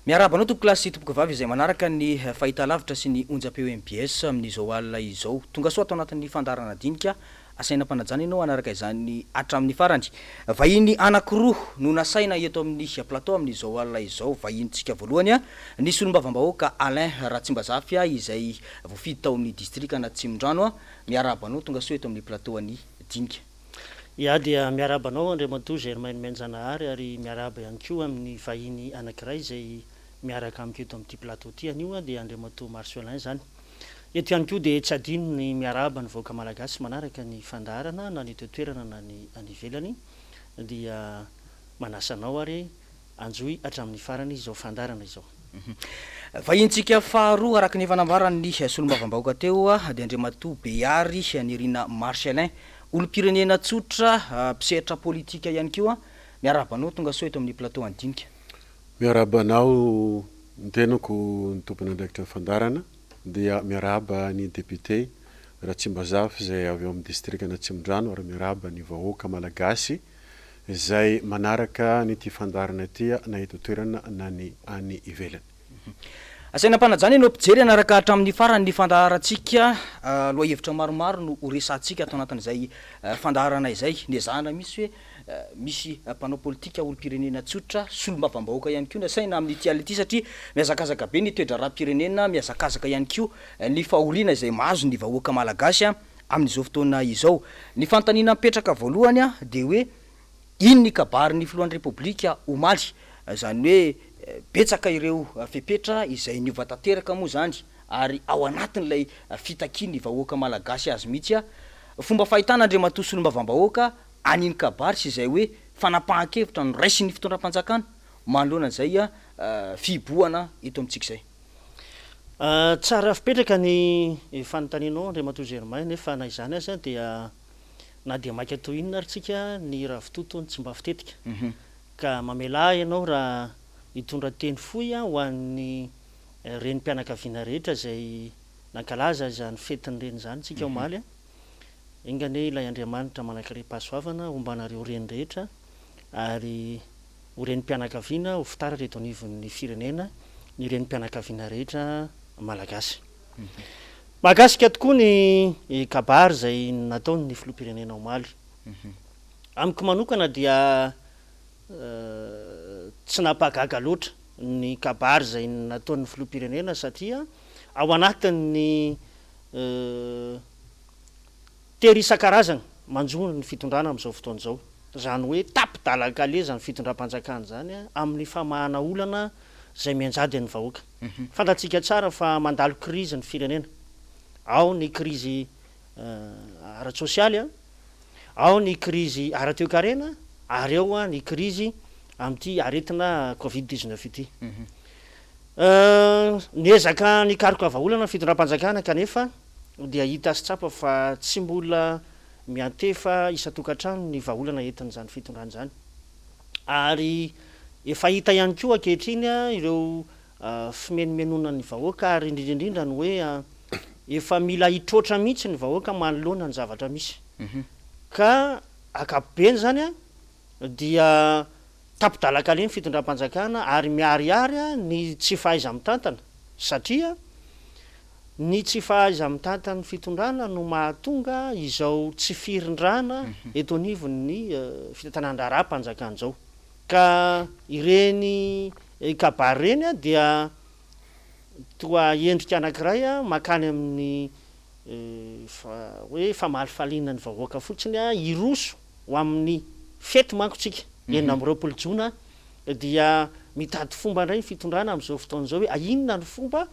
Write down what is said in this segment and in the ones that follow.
Miarahaba anao tompokolahy sy tompokovavy izay manaraka ny fahitalavitra sy ny onjam-peo mbs amin'izao alina izao. Tongasoa ato anatin'ny fandaharana dinika. Asaina am-panajana ianao hanaraka izany hatramin'ny farany. Vahiny anankiroa no nasaina eto amin'ny plateau amin'izao alina izao. Vahinintsika voalohany ny solombavambahoaka Alain Ratsimbazafy izay voafidy tao amin'ny distrikan'Atsimondrano. Miarahaba anao tongasoa eto amin'ny plateau an'ny dinika. Ya dia miarahaba anao Andriamatoa Germain Nomenjanahary ary miarahaba ihany koa amin'ny vahiny anankiray izay miaraka amiko eto amin'ity plateau ity anio dia Andriamatoa Marcelin izany. Eto ihany koa dia tsy adino ny miarahaba ny vahoaka Malagasy manaraka ny fandaharana na ny eto an-toerana na ny any ivelany dia manasa anao ary anjohy hatramin'ny farany izao fandaharana izao. Vahinintsika faharoa araka ny efa nambaran'ny solombavambahoaka teo dia Andriamatoa Behary Nirina Marcellin, olom-pirenena tsotra, mpisehatra politika ihany koa. Miarahaba anao tonga soa eto amin'ny plateau Andinika. Miarahaba anao ny tenako ny tompon'andraikitra ny fandaharana dia miarahaba ny député Ratsimbazafy izay avy ao amin'ny distrikan'Atsimondrano ary miarahaba ny vahoaka malagasy izay manaraka an'ity fandaharana ity na eto an-toerana na ny any ivelany. Asaina am-panajana ianao mpijery hanaraka hatramin'ny farany ny fandaharantsika. Lohahevitra maromaro no horesahantsika ato anatin'izay fandaharana izay. Nezahana mihitsy hoe misy mpanao politika, olom-pirenena tsotra, solombavambahoaka ihany koa nasaina amin'ity alina ity satria mihazakazaka be ny toe-draharaham-pirenena, mihazakazaka ihany koa ny fahoriana izay mahazo ny vahoaka malagasy. Amin'izao fotoana izao. Ny fanontaniana mipetraka voalohany dia hoe iny ny kabarin'ny filohan'ny Repoblika omaly? Izany hoe betsaka ireo fepetra izay niova tanteraka moa izany ary ao anatin'ilay fitakian'ny vahoaka malagasy azy mihitsy. Fomba fahitana Andriamatoa Solombavambahoaka an'iny kabary sy izay hoe fanapahan-kevitra noraisin'ny fitondram-panjakana manoloana izay fihibohana eto amintsika izay. Tsara fipetraka ny fanontanianao Andriamatoa Germain nefa na izany aza dia na dia maika toy inona ary tsika ny ravitoto hono tsy mba fitetika ka mamelà ahy ianao raha hitondra teny fohy ho an'ny renim-pianakaviana rehetra izay nankalaza izany fetin'ny reny izany tsika omaly. Enga anie ilay Andriamanitra manankarem-pahasoavana homba anareo reny rehetra ary ho renim-pianakaviana ho fitaratra eto anivon'ny firenena ny renim-pianakaviana rehetra malagasy. Mahakasika tokoa ny kabary izay nataon'ny filoham-pirenena omaly. Amiko manokana dia tsy nampahagaga loatra ny kabary izay nataon'ny filoham-pirenena satria ao anatin'ny Tery isan-karazany manjo ny fitondrana amin'izao fotoana izao. Izany hoe tapi-dalan-kaleha izany fitondram-panjakana izany amin'ny famahana olana izay mianjady amin'ny vahoaka. Fantatsika tsara fa mandalo krizy ny firenena. Ao ny krizy ara-tsosialy, ao ny krizy ara-toekarena ary ao ny krizy amin'ity aretina covid 19 ity. Niezaka nikaroka vahaolana ny fitondram-panjakana kanefa dia hita sy tsapa fa tsy mbola miantefa isan-tokantrano ny vahaolana entin'izany fitondrana izany. Ary efa hita ihany koa ankehitriny ireo fimenomenonan'ny vahoaka ary indrindra indrindra ny hoe efa mila hitroatra mihitsy ny vahoaka manoloana ny zavatra misy. Ka ankapobeny izany dia Tapi-dalan-kaleha ny fitondram-panjakana ary miharihary ny tsy fahaiza-mitantana satria ny tsy fahaiza-mitantan'ny fitondrana no mahatonga izao tsy firindrana eto anivon'ny fitantanan-draharaham-panjakana izao. Ka ireny kabary ireny dia toa endrika anankiray mankany amin'ny hoe famalifaliana ny vahoaka fotsiny hiroso ho amin'ny fety manko tsika, 26 jona, dia mitady fomba indray ny fitondrana amin'izao fotoana izao hoe inona ny fomba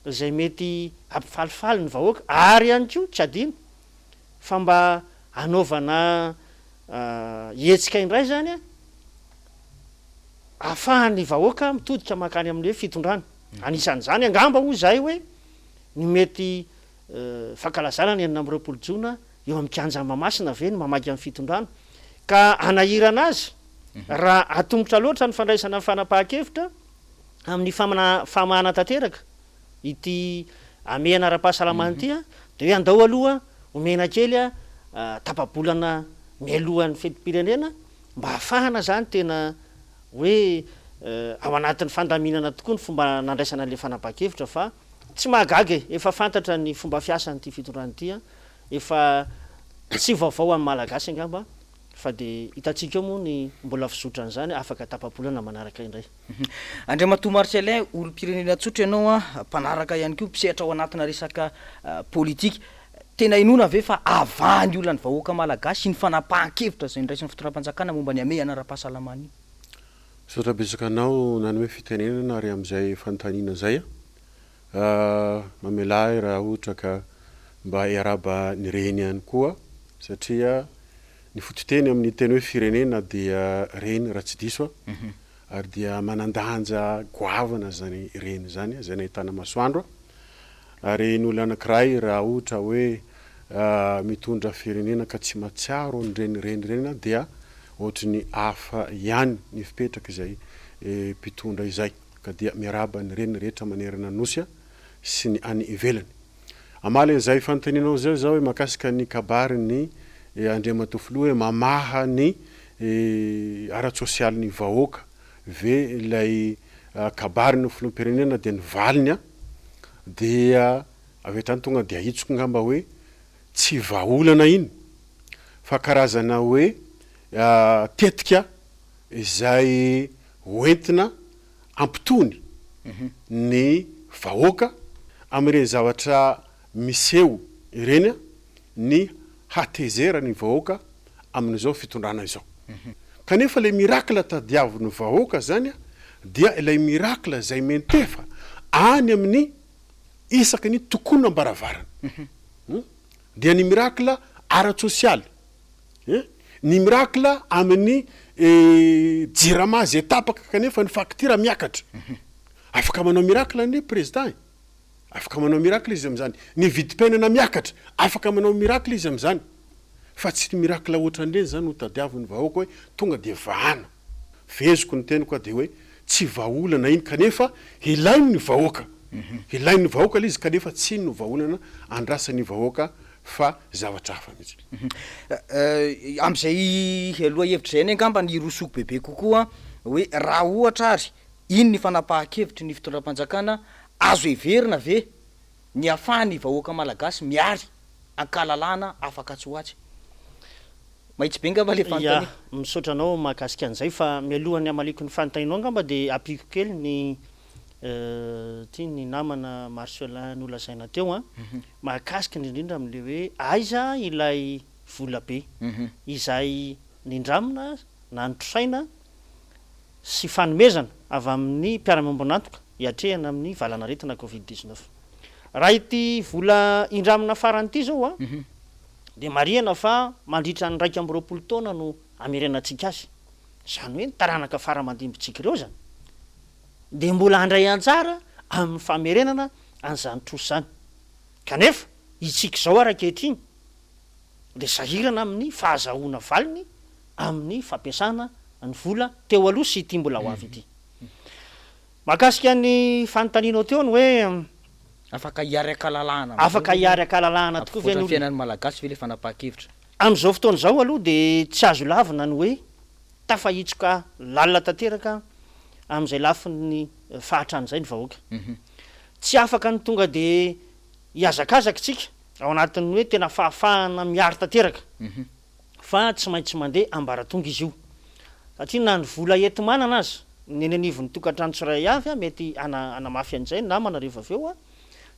izay mety hampifalifaly ny vahoaka ary ihany koa tsy adino fa mba hanaovana hetsika indray izany ahafahan'ny vahoaka mitodika mankany amin'ilay fitondrana. Anisan'izany angamba hoy izahay hoe ny mety fankalazana ny 26 jona eo amin'ny kianja Mahamasina ve ny mamaky amin'ny fitondrana ka hanahirana azy raha atomotra loatra ny fandraisana fanapahan-kevitra amin'ny famahana tanteraka ity hamehana ara-pahasalamana ity dia hoe andao aloha omena kely tapa-bolana mialohan'ny fetim-pirenena mba hahafahana izany tena hoe ao anatin'ny fandaminana tokoa ny fomba nandraisana an'ilay fanapahan-kevitra fa tsy mahagaga e! Efa fantatra ny fomba fiasan'ity fitondrana ity an! Efa tsy vaovao amin'ny Malagasy angamba fa dia hitantsika eo moa ny mbola fizotran'izany afaka tapa-bolana manaraka indray. Andriamatoa Marcellin, olom-pirenena tsotra ianao an, mpanaraka ihany koa, mpisehatra ao anatina resaka politika. Tena inoana ve fa havaha ny olan'ny vahoaka Malagasy iny fanapahan-kevitra izay noraisin'ny fitondram-panjakana momba ny hamehana ara-pahasalamana iny? Misaotra betsaka anao nanome fitenenana ary amin'izay fanontaniana izay a. Mamelà ahy raha ohatra ka mba hiarahaba ny reny ihany koa satria ny fototeny amin'ny teny hoe firenena dia reny raha tsy diso aho ary dia manan-danja goavana izany reny izany izay nahitana masoandro Ary ny olona anankiray raha ohatra hoe mitondra firenena ka tsy mahatsiaro an'ireny reny ireny dia ohatry ny hafa ihany ny fipetrak'izay mpitondra izay. Ka dia miarahaba ny reny rehetra manerana ny Nosy sy ny any ivelany. Hamaly an'izay fanontanianao izay zaho hoe mahakasika ny kabarin'ny Andriamatoa Filoha hoe mamaha ny ara-tsosialin'ny vahoaka ve ilay kabarin'ny filoham-pirenena dia ny valiny dia avy hatrany tonga dia ahitsiko angamba hoe tsy vahaolana iny fa karazana hoe tetika izay hoentina hampitony ny vahoaka amin'ireny zavatra miseho ireny ny hatezeran'ny vahoaka amin'izao fitondrana izao. Kanefa ilay miracle tadiavin'ny vahoaka zany dia ilay miracle izay miantefa any amin'ny isaky ny tokonam-baravarana. Dia ny miracle ara-tsosialy, ny miracle amin'ny jirama izay tapaka kanefa ny facture miakatra. Afaka manao miracle anie président e! Afaka manao miracle izy amin'izany. Ny vidim-piainana miakatra, afaka manao miracle izy amin'izany. Fa tsy ny miracle ohatran'ireny izany no tadiavin'ny vahoaka hoe tonga dia vahana. Feheziko ny teniko dia hoe tsy vahaolana iny kanefa ilain'ny vahoaka. Ilain'ny vahoaka ilay izy kanefa tsy iny no vahaolana andrasan'ny vahoaka fa zavatra hafa mihitsy. Amin'izay lohahevitra izay anie angamba ny hirosoako bebe kokoa hoe raha ohatra ary iny ny fanapahan-kevitry ny fitondram-panjakana, azo heverina ve ny ahafahan'ny vahoaka malagasy mihary ankahalalahana afaka atsy ho atsy? Mahitsy be angamba ilay Ya, fanontaniana. misaotra anao mahakasika an'izay fa mialohan'ny hamaliako ny fanontanianao angamba dia ampiako kely ny ity ny namana Marcelin nolazaina teo an, mahakasika indrindrindra amin'ilay hoe aiza ilay vola be izay nindramina na notrosaina sy fanomezana avy amin'ny mpiara-miombon'antoka hiatrehana amin'ny valan'aretina Covid 19. Raha ity vola indramina farany ity izao an, dia marihana fa mandritra ny 21 taona no hamerenantsika azy. Izany hoe ny taranaka fara aman-dimbintsika ireo izany dia mbola handray anjara amin'ny famerenana an'izany trosa izany. Kanefa isika izao ary ankehitriny dia sahirana amin'ny fahazahoana valiny amin'ny fampiasana ny vola teo aloha sy ity mbola ho avy ity. Mahakasika ny fanontanianao teo ny hoe. Afaka hiary an-kalalahana amin'izao Afaka ve hiary an-kalalahana tokoa ve Hampivoatra ny ny olona? fiainan'ny Malagasy ve ilay fanapahan-kevitra? Amin'izao fotoana izao aloha dia tsy azo lavina ny hoe tafahitsoka lalina tanteraka amin'izay lafiny fahatrana izay ny vahoaka. Tsy afaka ny tonga dia hihazakazaka isika ao anatin'ny hoe tena fahafahana mihary tanteraka fa tsy maintsy mandeha ambaratonga izy io satria na ny vola enti-manana aza ny eny anivon'ny tokantrano tsirairay avy mety hanamafy an'izay ny namana rehefa avy eo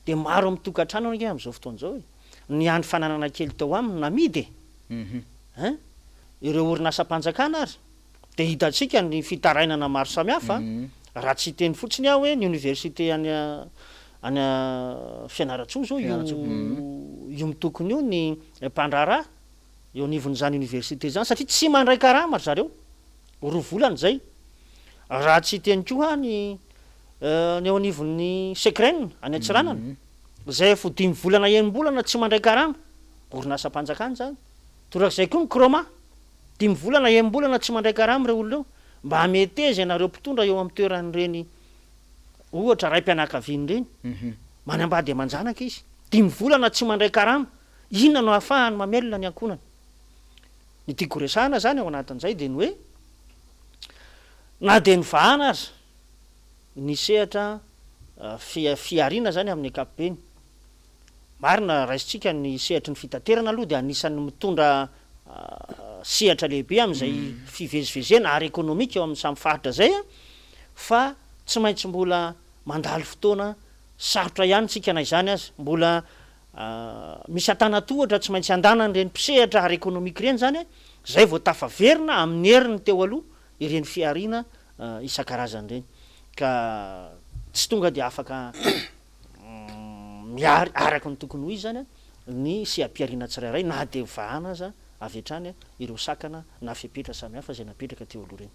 dia maro amin'ny tokantrano ange amin'izao fotoana izao e ny hany fananana kely tao aminy namidy e hein ireo orinasam-panjakana ary Dia hitantsika ny fitarainana maro samihafa, raha tsy hiteny fotsiny aho hoe ny oniversite any any Fianarantsoa izao io io mitokona io ny mpandraharaha eo anivon'izany oniversite izany satria tsy mandray karama ry zareo, roa volana izay. Raha tsy hiteny koa aho ny ny eo anivon'ny Secren any Antsiranana izay efa ho dimy volana enim-bolana tsy mandray karama, orinasam-panjakana izany. Torak'izay koa ny Croma. Dimy volana, enim-bolana tsy mandray karama ireo olona ireo. Mba meteza ianareo mpitondra eo amin'ny toeran'ireny ohatra raim-pianakaviana ireny. Manambady aman-janaka izy. Dimy volana tsy mandray karama. Inona no ahafahany mamelona ny ankohonany? Ny tiako horesahana izany ao anatin'izay dia ny hoe na dia ny vahana aza. ny sehatra fihariana izany amin'ny ankapobeny. Marina, raisintsika ny sehatry ny fitaterana aloha dia anisan'ny mitondra sehatra lehibe amin'izay fivezivezena ara-ekonomika eo amin'ny samy faritra izay fa tsy maintsy mbola mandalo fotoana sarotra ihany isika na izany aza. Mbola misy antanatohatra tsy maintsy andanan'ireny mpisehatra ara-ekonomika ireny izany izay vao tafaverina amin'ny heriny teo aloha ireny fihariana isan-karazany ireny ka tsy tonga dia afaka mihary araka ny tokony ho izy izany ny seha-pihariana tsirairay na dia vahana aza avy hatrany ireo sakana na fepetra samihafa izay napetraka teo aloha ireny.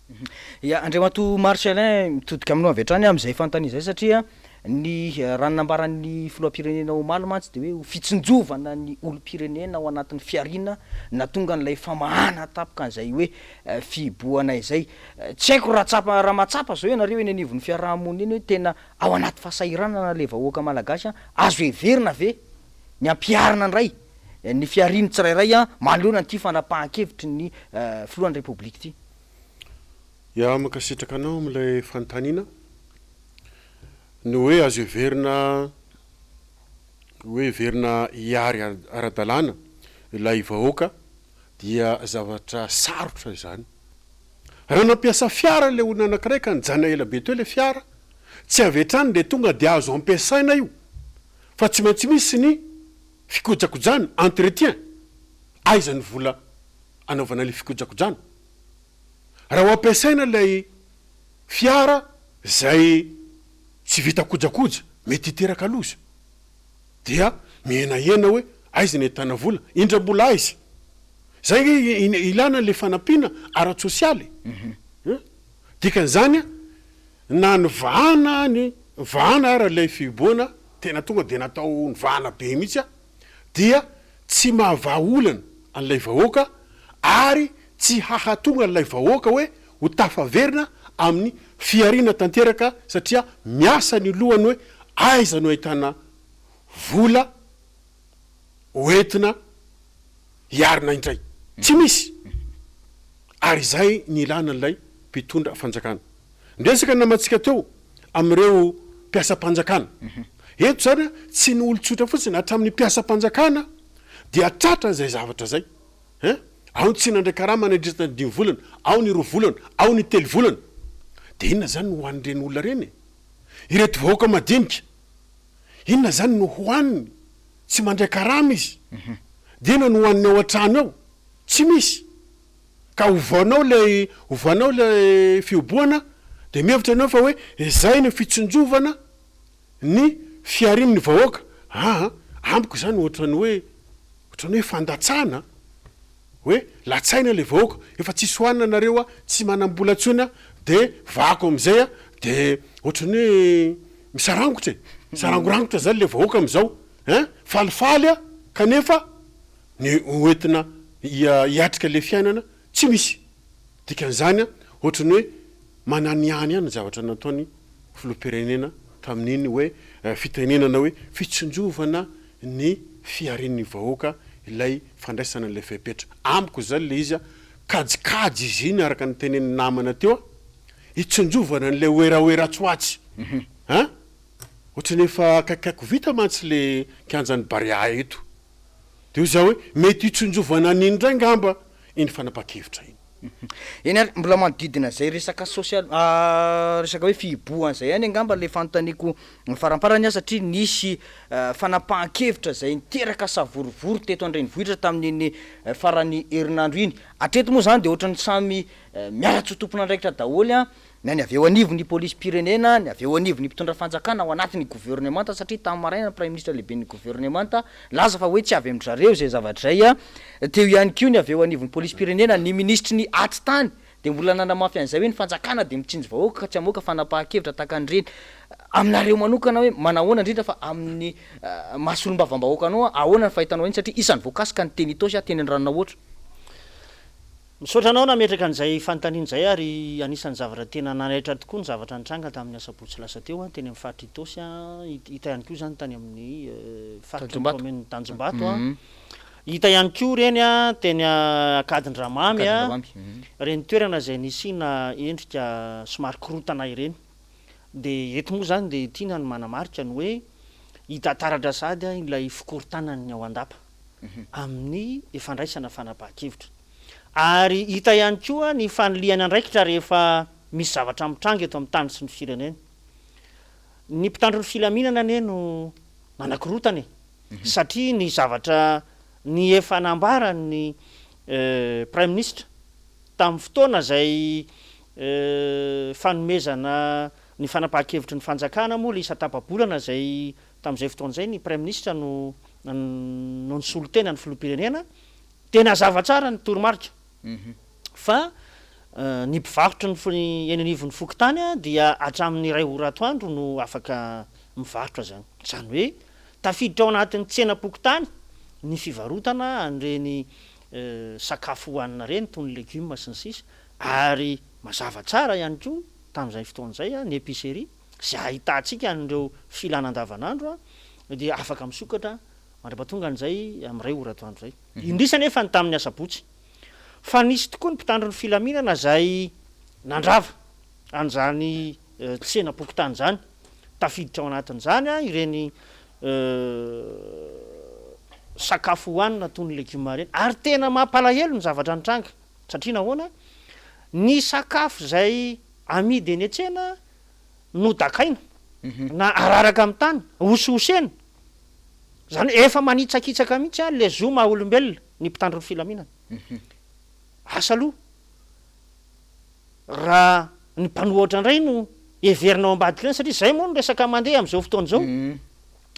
Ya, Andriamatoa Marcellin, mitodika aminao avy hatrany aho amin'izay fanontaniana izay satria ny raha ny nambaran'ny filoham-pirenena omaly mantsy dia hoe ho fitsinjovana ny olom-pirenena ao anatin'ny fihariana nahatonga an'ilay famahana tampoka an'izay hoe fihibohana izay. Tsy haiko raha tsapa raha mahatsapa izao ianareo eny anivon'ny fiaraha-monina eny hoe tena Ao anaty fahasahiranana ilay vahoaka malagasy an, azo heverina ve ny hampiharina indray ny fiharian'ny tsirairay an manoloana an'ity fanapahan-kevitry ny filohan'ny Repoblika ity? Ya, mankasitraka anao amin'ilay fanontaniana. Ny hoe azo heverina hoe heverina hihary ara-dalàna ilay vahoaka dia zavatra sarotra izany. Raha nampiasa fiara ilay olona anankiray ka nijanona ela be teo ilay fiara, tsy avy hatrany dia tonga dia azo ampiasaina io fa tsy maintsy misy ny fikojakojana, entretien. Aiza ny vola anaovana ilay fikojakojana? Raha ho ampiasaina ilay fiara izay tsy vita kojakoja, mety hiteraka loza. Dia mihenahena hoe aiza ny ahitana vola, indra mbola aiza? Zay nge ilana an'le fanampiana ara-tsosialy e! Dikan'izany na nivahana ny vahana ara ilay fihibohana tena tonga dia natao nivahana be mihitsy a, dia tsy mahavaha olana an'ilay vahoaka ary tsy hahatonga an'ilay vahoaka hoe ho tafaverina amin'ny fihariana tanteraka satria miasa ny lohany hoe aiza no ahitana vola hoentina hiarina indray. Tsy misy! Ary izay ny ilana an'ilay mpitondra fanjakana. Niresaka ny namantsika teo amin'ireo mpiasam-panjakana. Eto izany tsy ny olon-tsotra fotsiny, hatramin'ny mpiasam-panjakana dia tratra izay zavatra izay. Hein? Ao ny tsy nandray karama nandritra ny dimy volana, ao ny roa volana, ao ny telo volana. Dia inona izany no hohanin'ireny olona ireny e? Ireto vahoaka madinika, inona izany no hohaniny? Tsy mandray karama izy. Dia inona no hohaniny ao an-trano ao? Tsy misy. Ka ovanao ilay, ovanao ilay fihobohana, dia mihevitra ianao fa hoe izay no fitsinjovana ny fiharian'ny vahoaka. Aa, amiko izany ohatran'ny hoe, ohatran'ny hoe fandatsana, hoe latsaina ilay vahoaka, efa tsisy hohanina nareo a, tsy manam-bola intsony a, de vahako amin'izay a, de ohatran'ny hoe misarangotra e, misarangorangotra zany ilay vahoaka amin'izao ein, falifaly a, kanefa ny hoentina hiatrika ilay fiainana tsy misy. Dikan'izany ohatran'ny hoe mananihany ihany ny zavatra nataony filoham-pirenena tamin'iny hoe fitenenana hoe fitsinjovana ny fiharian'ny vahoaka ilay fandraisana an'ilay fepetra. Amiko izany ilay izy kajikajy izy iny araka ny tenenin'ny namana teo hitsinjovana an'ilay werawera atsy ho atsy an! Ohatran'ny efa akaikikaiky ho vita mantsy ilay kianjan'ny Barea eto. Dia hoy za hoe mety hitsinjovana an'iny indray ngamba iny fanapahan-kevitra iny. Eny ary, mbola manodidina izay resaka sosialy, resaka hoe fihibohana izay ihany angamba ilay fanontaniako faramparany aho satria nisy fanapahan-kevitra izay niteraka savorovoro teto an-drenivohitra tamin'iny faran'ny herinandro iny. Hatreto moa izany dia ohatran'ny samy miara-tsy ho tompon'andraikitra daholo na ny avy eo anivon'ny polisim-pirenena, ny avy eo anivon'ny mpitondra fanjakana ao anatin'ny governemanta satria tamin'ny maraina ny praiminisitra lehiben'ny governemanta nilaza fa hoe tsy avy amin-dry zareo izay zavatra izay, teo ihany koa ny avy eo anivon'ny polisim-pirenena, ny minisitry ny atitany dia mbola nanamafy an'izay hoe ny fanjakana dia mitsinjo vahoaka ka tsy hamoaka fanapahan-kevitra tahaka an'ireny. Aminareo manokana hoe manahoana indrindra fa amin'ny maha solombavambahoaka anao, ahoana ny fahitanao iny satria isan'ny voakasika ny teny Itaosy, teny Andranonahoatra. Misaotra anao nametraka an'izay fanontaniana izay ary anisan'ny zavatra tena nanaitra tokoa ny zavatra nitranga tamin'ny asabotsy lasa teo teny amin'ny faritra Itaosy, hita ihany koa izany tany amin'ny faritry ny kaominina Tanjombato, hita ihany koa ireny teny Ankadindramamy, ireny toerana izay nisiana endrika somary korontana ireny. Dia eto moa izany dia tiana ny manamarika ny hoe hita taratra sahady ilay fikorontanan'ny ao an-dapa amin'ny fandraisana fanapahan-kevitra. Ary hita ihany koa ny fanilihana andraikitra rehefa misy zavatra mitranga eto amin'ny tany sy ny firenena. Ny mpitandro ny filaminana anie no manakorontana e! Satria ny zavatra ny efa nambaran'ny Praiminisitra tamin'ny fotoana izay fanomezana ny fanapahan-kevitry ny fanjakana moa ilay isan-tapa-bolana izay tamin'izay fotoana izay ny Praiminisitra no no nisolo tena ny Filoham-pirenena dia nazava tsara ny toromarika fa ny mpivarotra ny eny anivon'ny fokontany dia hatramin'ny iray ora atoandro no afaka mivarotra izany. Izany hoe tafiditra ao anatin'ny tsenam-pokontany ny fivarotana an'ireny sakafo hohanina ireny toy ny legioma sy ny sisa ary mazava tsara ihany koa tamin'izay fotoana izay ny épicerie izay ahitantsika an'ireo filana andavanandro dia afaka misokatra mandra-pahatonga an'izay amin'ny iray ora atoandro izay. Indrisy anefa ny tamin'ny asabotsy fa nisy tokoa ny mpitandro ny filaminana izay nandrava an'izany tsenam-pokontany izany. Tafiditra ao anatin'izany ireny sakafo hohanina toy ny legioma ireny. Ary tena mampalahelo ny zavatra nitranga satria nahoana? Ny sakafo izay amidy eny an-tsena no dakaina na araraka amin'ny tany, hosihosena. Izany hoe efa manitsakitsaka mihitsy ilay zo maha olombelona ny mpitandro ny filaminana. Asa aloha raha ny mpanohitra indray no heverina ao ambadika ireny satria izay moa no resaka mandeha amin'izao fotoana izao.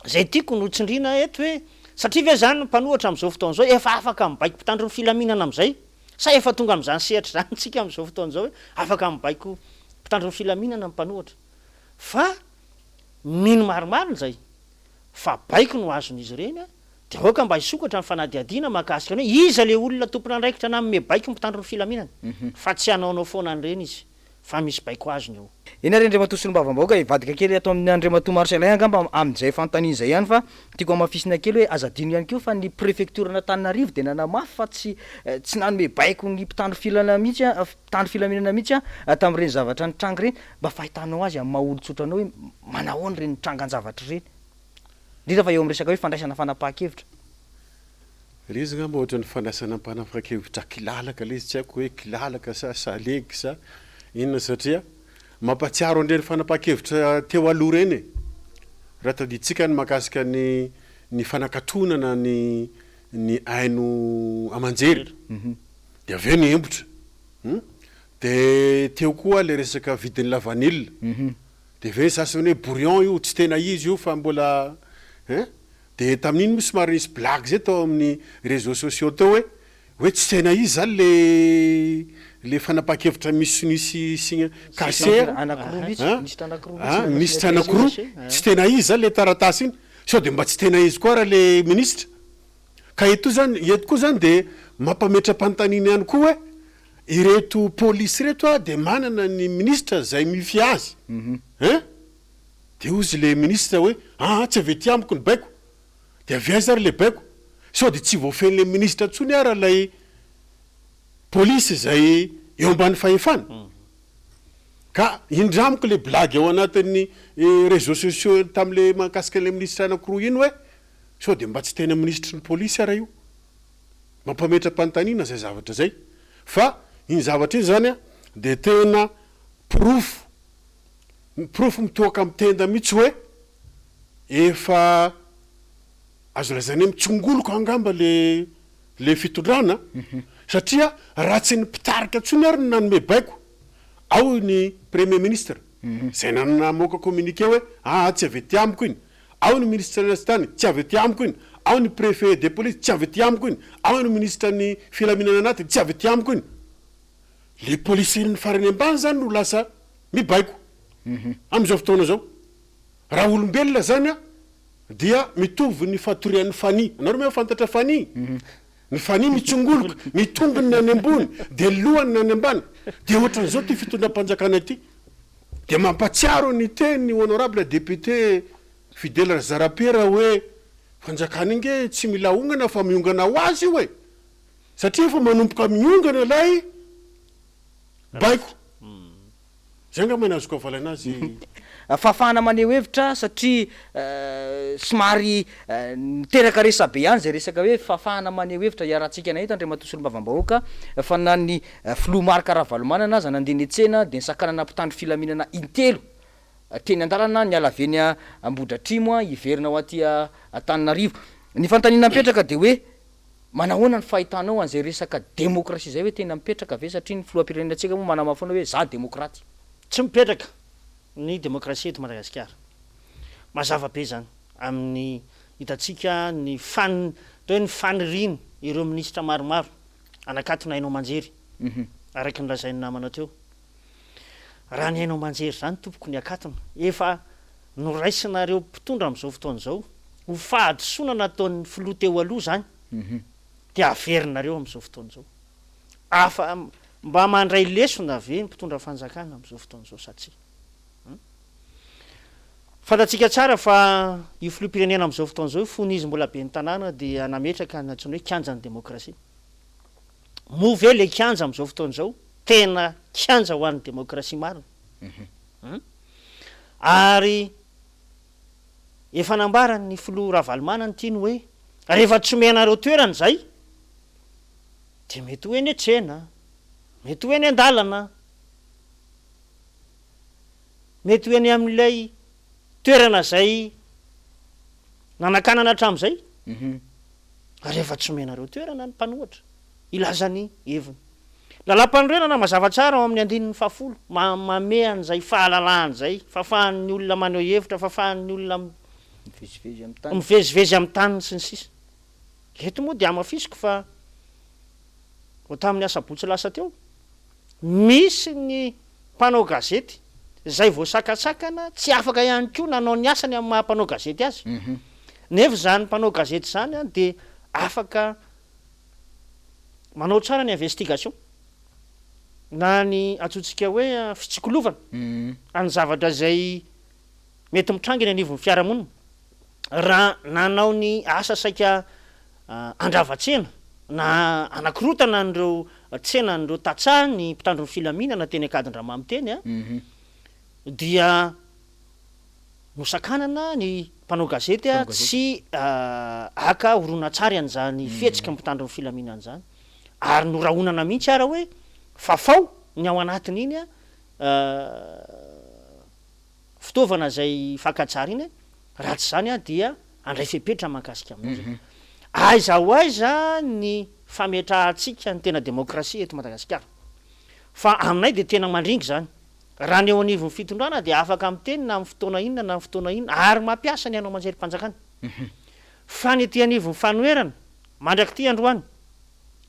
Izay tiako no tsindriana eto hoe satria ve izany ny mpanohitra amin'izao fotoana izao efa afaka mibaiko mpitandro ny filaminana amin'izay sa efa tonga amin'izany sehatra izany isika amin'izao fotoana izao hoe afaka mibaiko mpitandro ny filaminana ny mpanohitra fa mino marimarina izay fa baiko no azon'izy ireny dia aoka mba hisokatra ny fanadihadiana mahakasika ny hoe iza ilay olona tompon'andraikitra nanome baiko ny mpitandro ny filaminana fa tsy hanaonao foana an'ireny izy fa misy baiko azony eo. Eny ary Andriamatoa Solombavambahoaka, hivadika kely ato amin'ny Andriamatoa Marcellin angamba amin'izay fanontaniana izay ihany fa tiako hamafisina kely hoe aza adino ihany koa fa ny prefektioran'Antananarivo dia nanamafy fa tsy tsy nanome baiko ny mpitandro filana mihitsy mpitandro filaminana mihitsy tamin'ireny zavatra nitranga ireny, mba fahitanao azy amin'ny maha olon-tsotra anao hoe manahoana ireny trangan-javatra ireny? Indrindra fa eo amin'ny resaka hoe fandraisana fanapahan-kevitra. Ilay izy angamba ohatran'ny fandraisana fanapahan-kevitra kilalaka ilay izy, tsy haiko hoe kilalaka sa salegy sa inona satria mampahatsiaro an'ireny fanapahan-kevitra teo aloha ireny e! Raha tadidintsika ny mahakasika ny ny fanakatonana ny ny haino aman-jery dia avy eo nihemotra, dia teo koa ilay resaka vidin'ny lavanila. De ve sasany hoe brouillon io, tsy tena izy io fa mbola hein, de tamin'iny moa somary nisy blague zay tao amin'ny réseaux sociaux teo hoe, hoe tsy tena izy zany le le fanapahan-kevitra misy sonia sy signe cachet an, an, minisitra anakiroa, tsy tena izy zany le taratasy iny, sao de mba tsy tena izy koa ara le minisitra? Ka eto zany, eto koa zany de mampametra-panontaniana ihany koa hoe, Ireto polisy ireto a dia manana ny minisitra izay mify azy hein! Dia hozy le minisitra hoe aa tsy avy aty amiko ny baiko, dia avy aiza ary le baiko? Sao dia tsy voafehin'le minisitra intsony ara ilay polisy izay eo ambany fahefany? Ka indramiko le blague ao anatin'ny réseaux sociaux tamin'le mahakasika an'le minisitra anakiroa iny hoe sao dia mba tsy tena minisitry ny polisy ara io? Mampametra-panontaniana izay zavatra izay fa iny zavatra iny izany dia tena porofo, porofo mitohaka amin'ny tenda mihitsy hoe efa azo lazaina hoe mitsongoloka angamba le le fitondrana satria raha tsy ny mpitarika intsony ary no nanome baiko, ao ny premier ministre izay namoaka communiqué hoe aa tsy avy aty amiko iny, Ao ny minisitry ny tany, tsy avy aty amiko iny. Ao ny préfet de police, tsy avy aty amiko iny. Ao ny minisitra ny filaminana anatiny, tsy avy aty amiko iny. Le policier ny farany ambany zany no lasa mibaiko amin'izao fotoana izao. Raha olombelona zany a, dia mitovy ny fatorian'ny fani. Anareo mahafantatra fani? Ny fani mitsongoloka, ny tongony ny any ambony, dia ny lohany ny any ambany. Dia ohatran'izao ity fitondram-panjakana ity. Dia mampatsiaro ny tenin'ny honorable député Fidèle Razarapiera hoe fanjakana ange tsy mila ahongana fa miongana ho azy io e! Satria efa manomboka miongana ilay baiko. Zay angamba ny azoko avalaina azy. Fahafahana maneho hevitra satria somary niteraka resabe ihany izay resaka hoe fahafahana maneho hevitra iarahantsika nahita Andriamatoa Solombavambahoaka fa na ny Filoha Marc Ravalomanana aza nandeha niantsena dia nisakanana mpitandro filaminana intelo teny an-dalana niala avy eny Ambohidratrimo hiverina ho aty Antananarivo. Ny fanontaniana mipetraka dia hoe manahoana ny fahitanao an'izay resaka demokrasia izay hoe tena mipetraka ve satria ny filoham-pirenenantsika moa manamafy foana hoe za demokraty. Tsy mipetraka ny demokrasia eto Madagasikara. Mazava be izany amin'ny hitantsika ny fan, atao hoe ny fanirian' ireo minisitra maromaro hanakatona haino aman-jery, araka ny lazain'ny namana teo. Raha ny haino aman-jery izany tompoko ny akatona, efa noraisinareo mpitondra amin'izao fotoana izao ho fahadisoana nataon'ny filoha teo aloha izany, dia averinareo amin'izao fotoana izao. Afa mba mandray lesona ve ny mpitondra fanjakana amin'izao fotoana izao sa tsia? Hum. Fantatsika tsara fa io filoham-pirenena amin'izao fotoana izao io fony izy mbola ben'ny tanàna dia nametraka ny antsoina hoe kianjan'ny demokrasia. Moa ve ilay kianja amin'izao fotoana izao tena kianja ho an'ny demokrasia marina? Hum. Ary efa nambaran'ny filoha Ravalomanana ity ny hoe rehefa tsy omenareo toerana izay Dia mety ho eny an-tsena, mety ho eny an-dalana, mety ho eny amin'ilay toerana izay nanakanana hatramin'izay, rehefa tsy omenareo toerana ny mpanohatra hilaza ny heviny. Lalàmpanorenana mazava tsara ao amin'ny andininy fahafolo, mamehy an'izay fahalalahana izay, fahafahan'ny olona maneho hevitra, fahafahan'ny olona mivezivezy amin'ny taniny sy ny sisa. Eto moa dia hamafisiko fa vao tamin'ny asabotsy lasa teo, misy ny mpanao gazety izay voasakatsakana tsy afaka ihany koa nanao ny asany amin'ny maha mpanao gazety azy. Nefa izany mpanao gazety izany dia afaka manao tsara ny investigation na ny antsointsika hoe fitsikolovana an'ny zavatra izay mety mitranga eny anivon'ny fiarahamonina. Raha nanao ny asa saika handrava tsena na hanakorotana an'ireo tsenan'ireo tantsaha ny mpitandro ny filaminana teny Ankadindramamy teny dia nosakanana ny mpanao gazety tsy haka horonantsary an'izany fihetsiky ny mpitandro ny filaminana izany ary norahonana mihitsy ara hoe fafao ny ao anatin'iny fitaovana izay fakan-tsary iny, raha tsy izany dia handray fepetra mahakasika aminao izay. Aiza ho aiza ny fametrahantsika ny tena demokrasia eto Madagasikara? Fa aminay dia tena mandringa izany. Raha ny eo anivon'ny fitondrana dia afaka miteny na amin'ny fotoana inona na amin'ny fotoana inona ary mampiasa ny haino aman-jerim-panjakana. Fa ny ety anivon'ny fanoherana, mandrak'ity androany,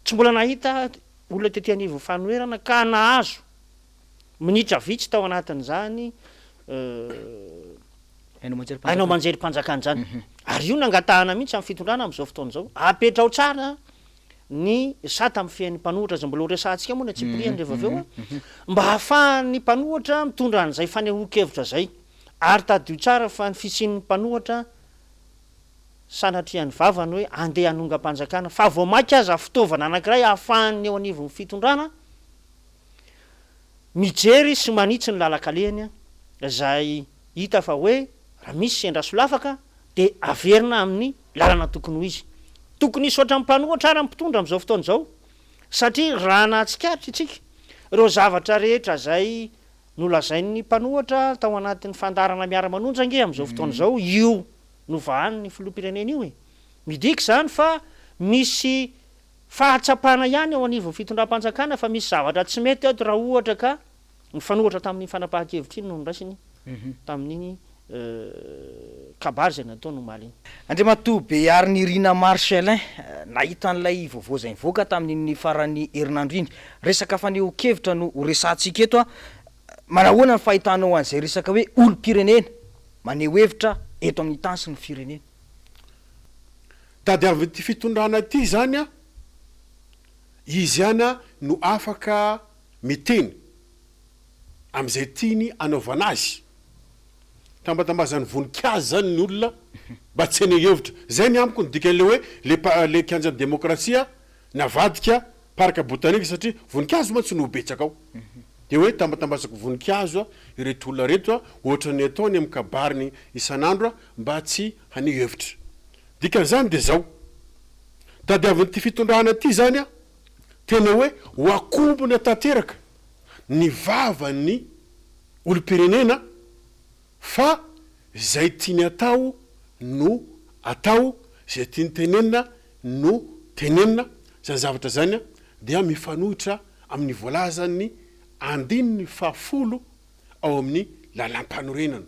tsy mbola nahita olona tety anivon'ny fanoherana ka nahazo Minitra vitsy tao anatin'izany haino aman-jerim-panjakana izany. Ary io nangatahana mihitsy amin'ny fitondrana amin'izao fotoana izao. Apetraho tsara ny sata mifehy ny mpanohitra izay mbola horesahantsika moa ny antsipiriany rehefa avy eo, mba hahafahan'ny mpanohitra mitondra an'izay fanehoan-kevitra izay. Ary tadidio tsara fa ny fisian'ny mpanohitra sanatrian'ny vavany hoe andeha hanongam-panjakana fa vao mainka aza fitaovana anankiray hahafahan'ny eo anivon'ny fitondrana Mijery sy manitsy ny lalan-kalehany izay hita fa hoe raha misy sendra solafaka dia averina amin'ny lalana tokony ho izy. Tokony hisaotra ny mpanohitra ary ny mpitondra amin'izao fotoana izao satria raha nahatsikaritra isika ireo zavatra rehetra izay nolazain'ny mpanohitra tao anatin'ny fandaharana miara-manonja ange amin'izao fotoana izao io novahan'ny filoham-pirenena io e! Midika izany fa misy Fahatsapana ihany eo anivon'ny fitondram-panjakana fa misy zavatra tsy mety ato raha ohatra ka mifanohitra tamin'iny fanapahan-kevitra iny no noraisiny tamin'iny kabary izay nataony omaly iny. Andriamatoa Beharinirina Marcellin, nahita an'ilay vaovao izay nivoaka tamin'iny faran'ny herinandro iny. Resaka fanehoan-kevitra no horesahantsika eto. Manahoana ny fahitanao an'izay resaka hoe olom-pirenena maneho hevitra eto amin'ny tany sy ny firenena? Tadiavin'ity fitondrana ity izany an, izy ihany no afaka miteny amin'izay tiany anaovana azy. Tambatambazan'ny voninkazo izany ny olona mba tsy haneho hevitra. Izay ny amiko ny dikan'ilay hoe le pa- le kianjan'ny demokrasia navadika parc botanique satria voninkazo mantsy no betsaka ao. Dia hoe tambatambazako voninkazo ireto olona ireto ohatran'ny ataony amin'ny kabariny isan'andro mba tsy haneho hevitra. Dikan'izany dia izao, tadiavin'ity fitondrana ity izany tena hoe ho akombona tanteraka ny vavan'ny olom-pirenena fa izay tiany atao no atao, izay tiany tenenina no tenenina, izany zavatra izany dia mifanohitra amin'ny voalazan'ny andininy fahafolo ao amin'ny lalàmpanorenana,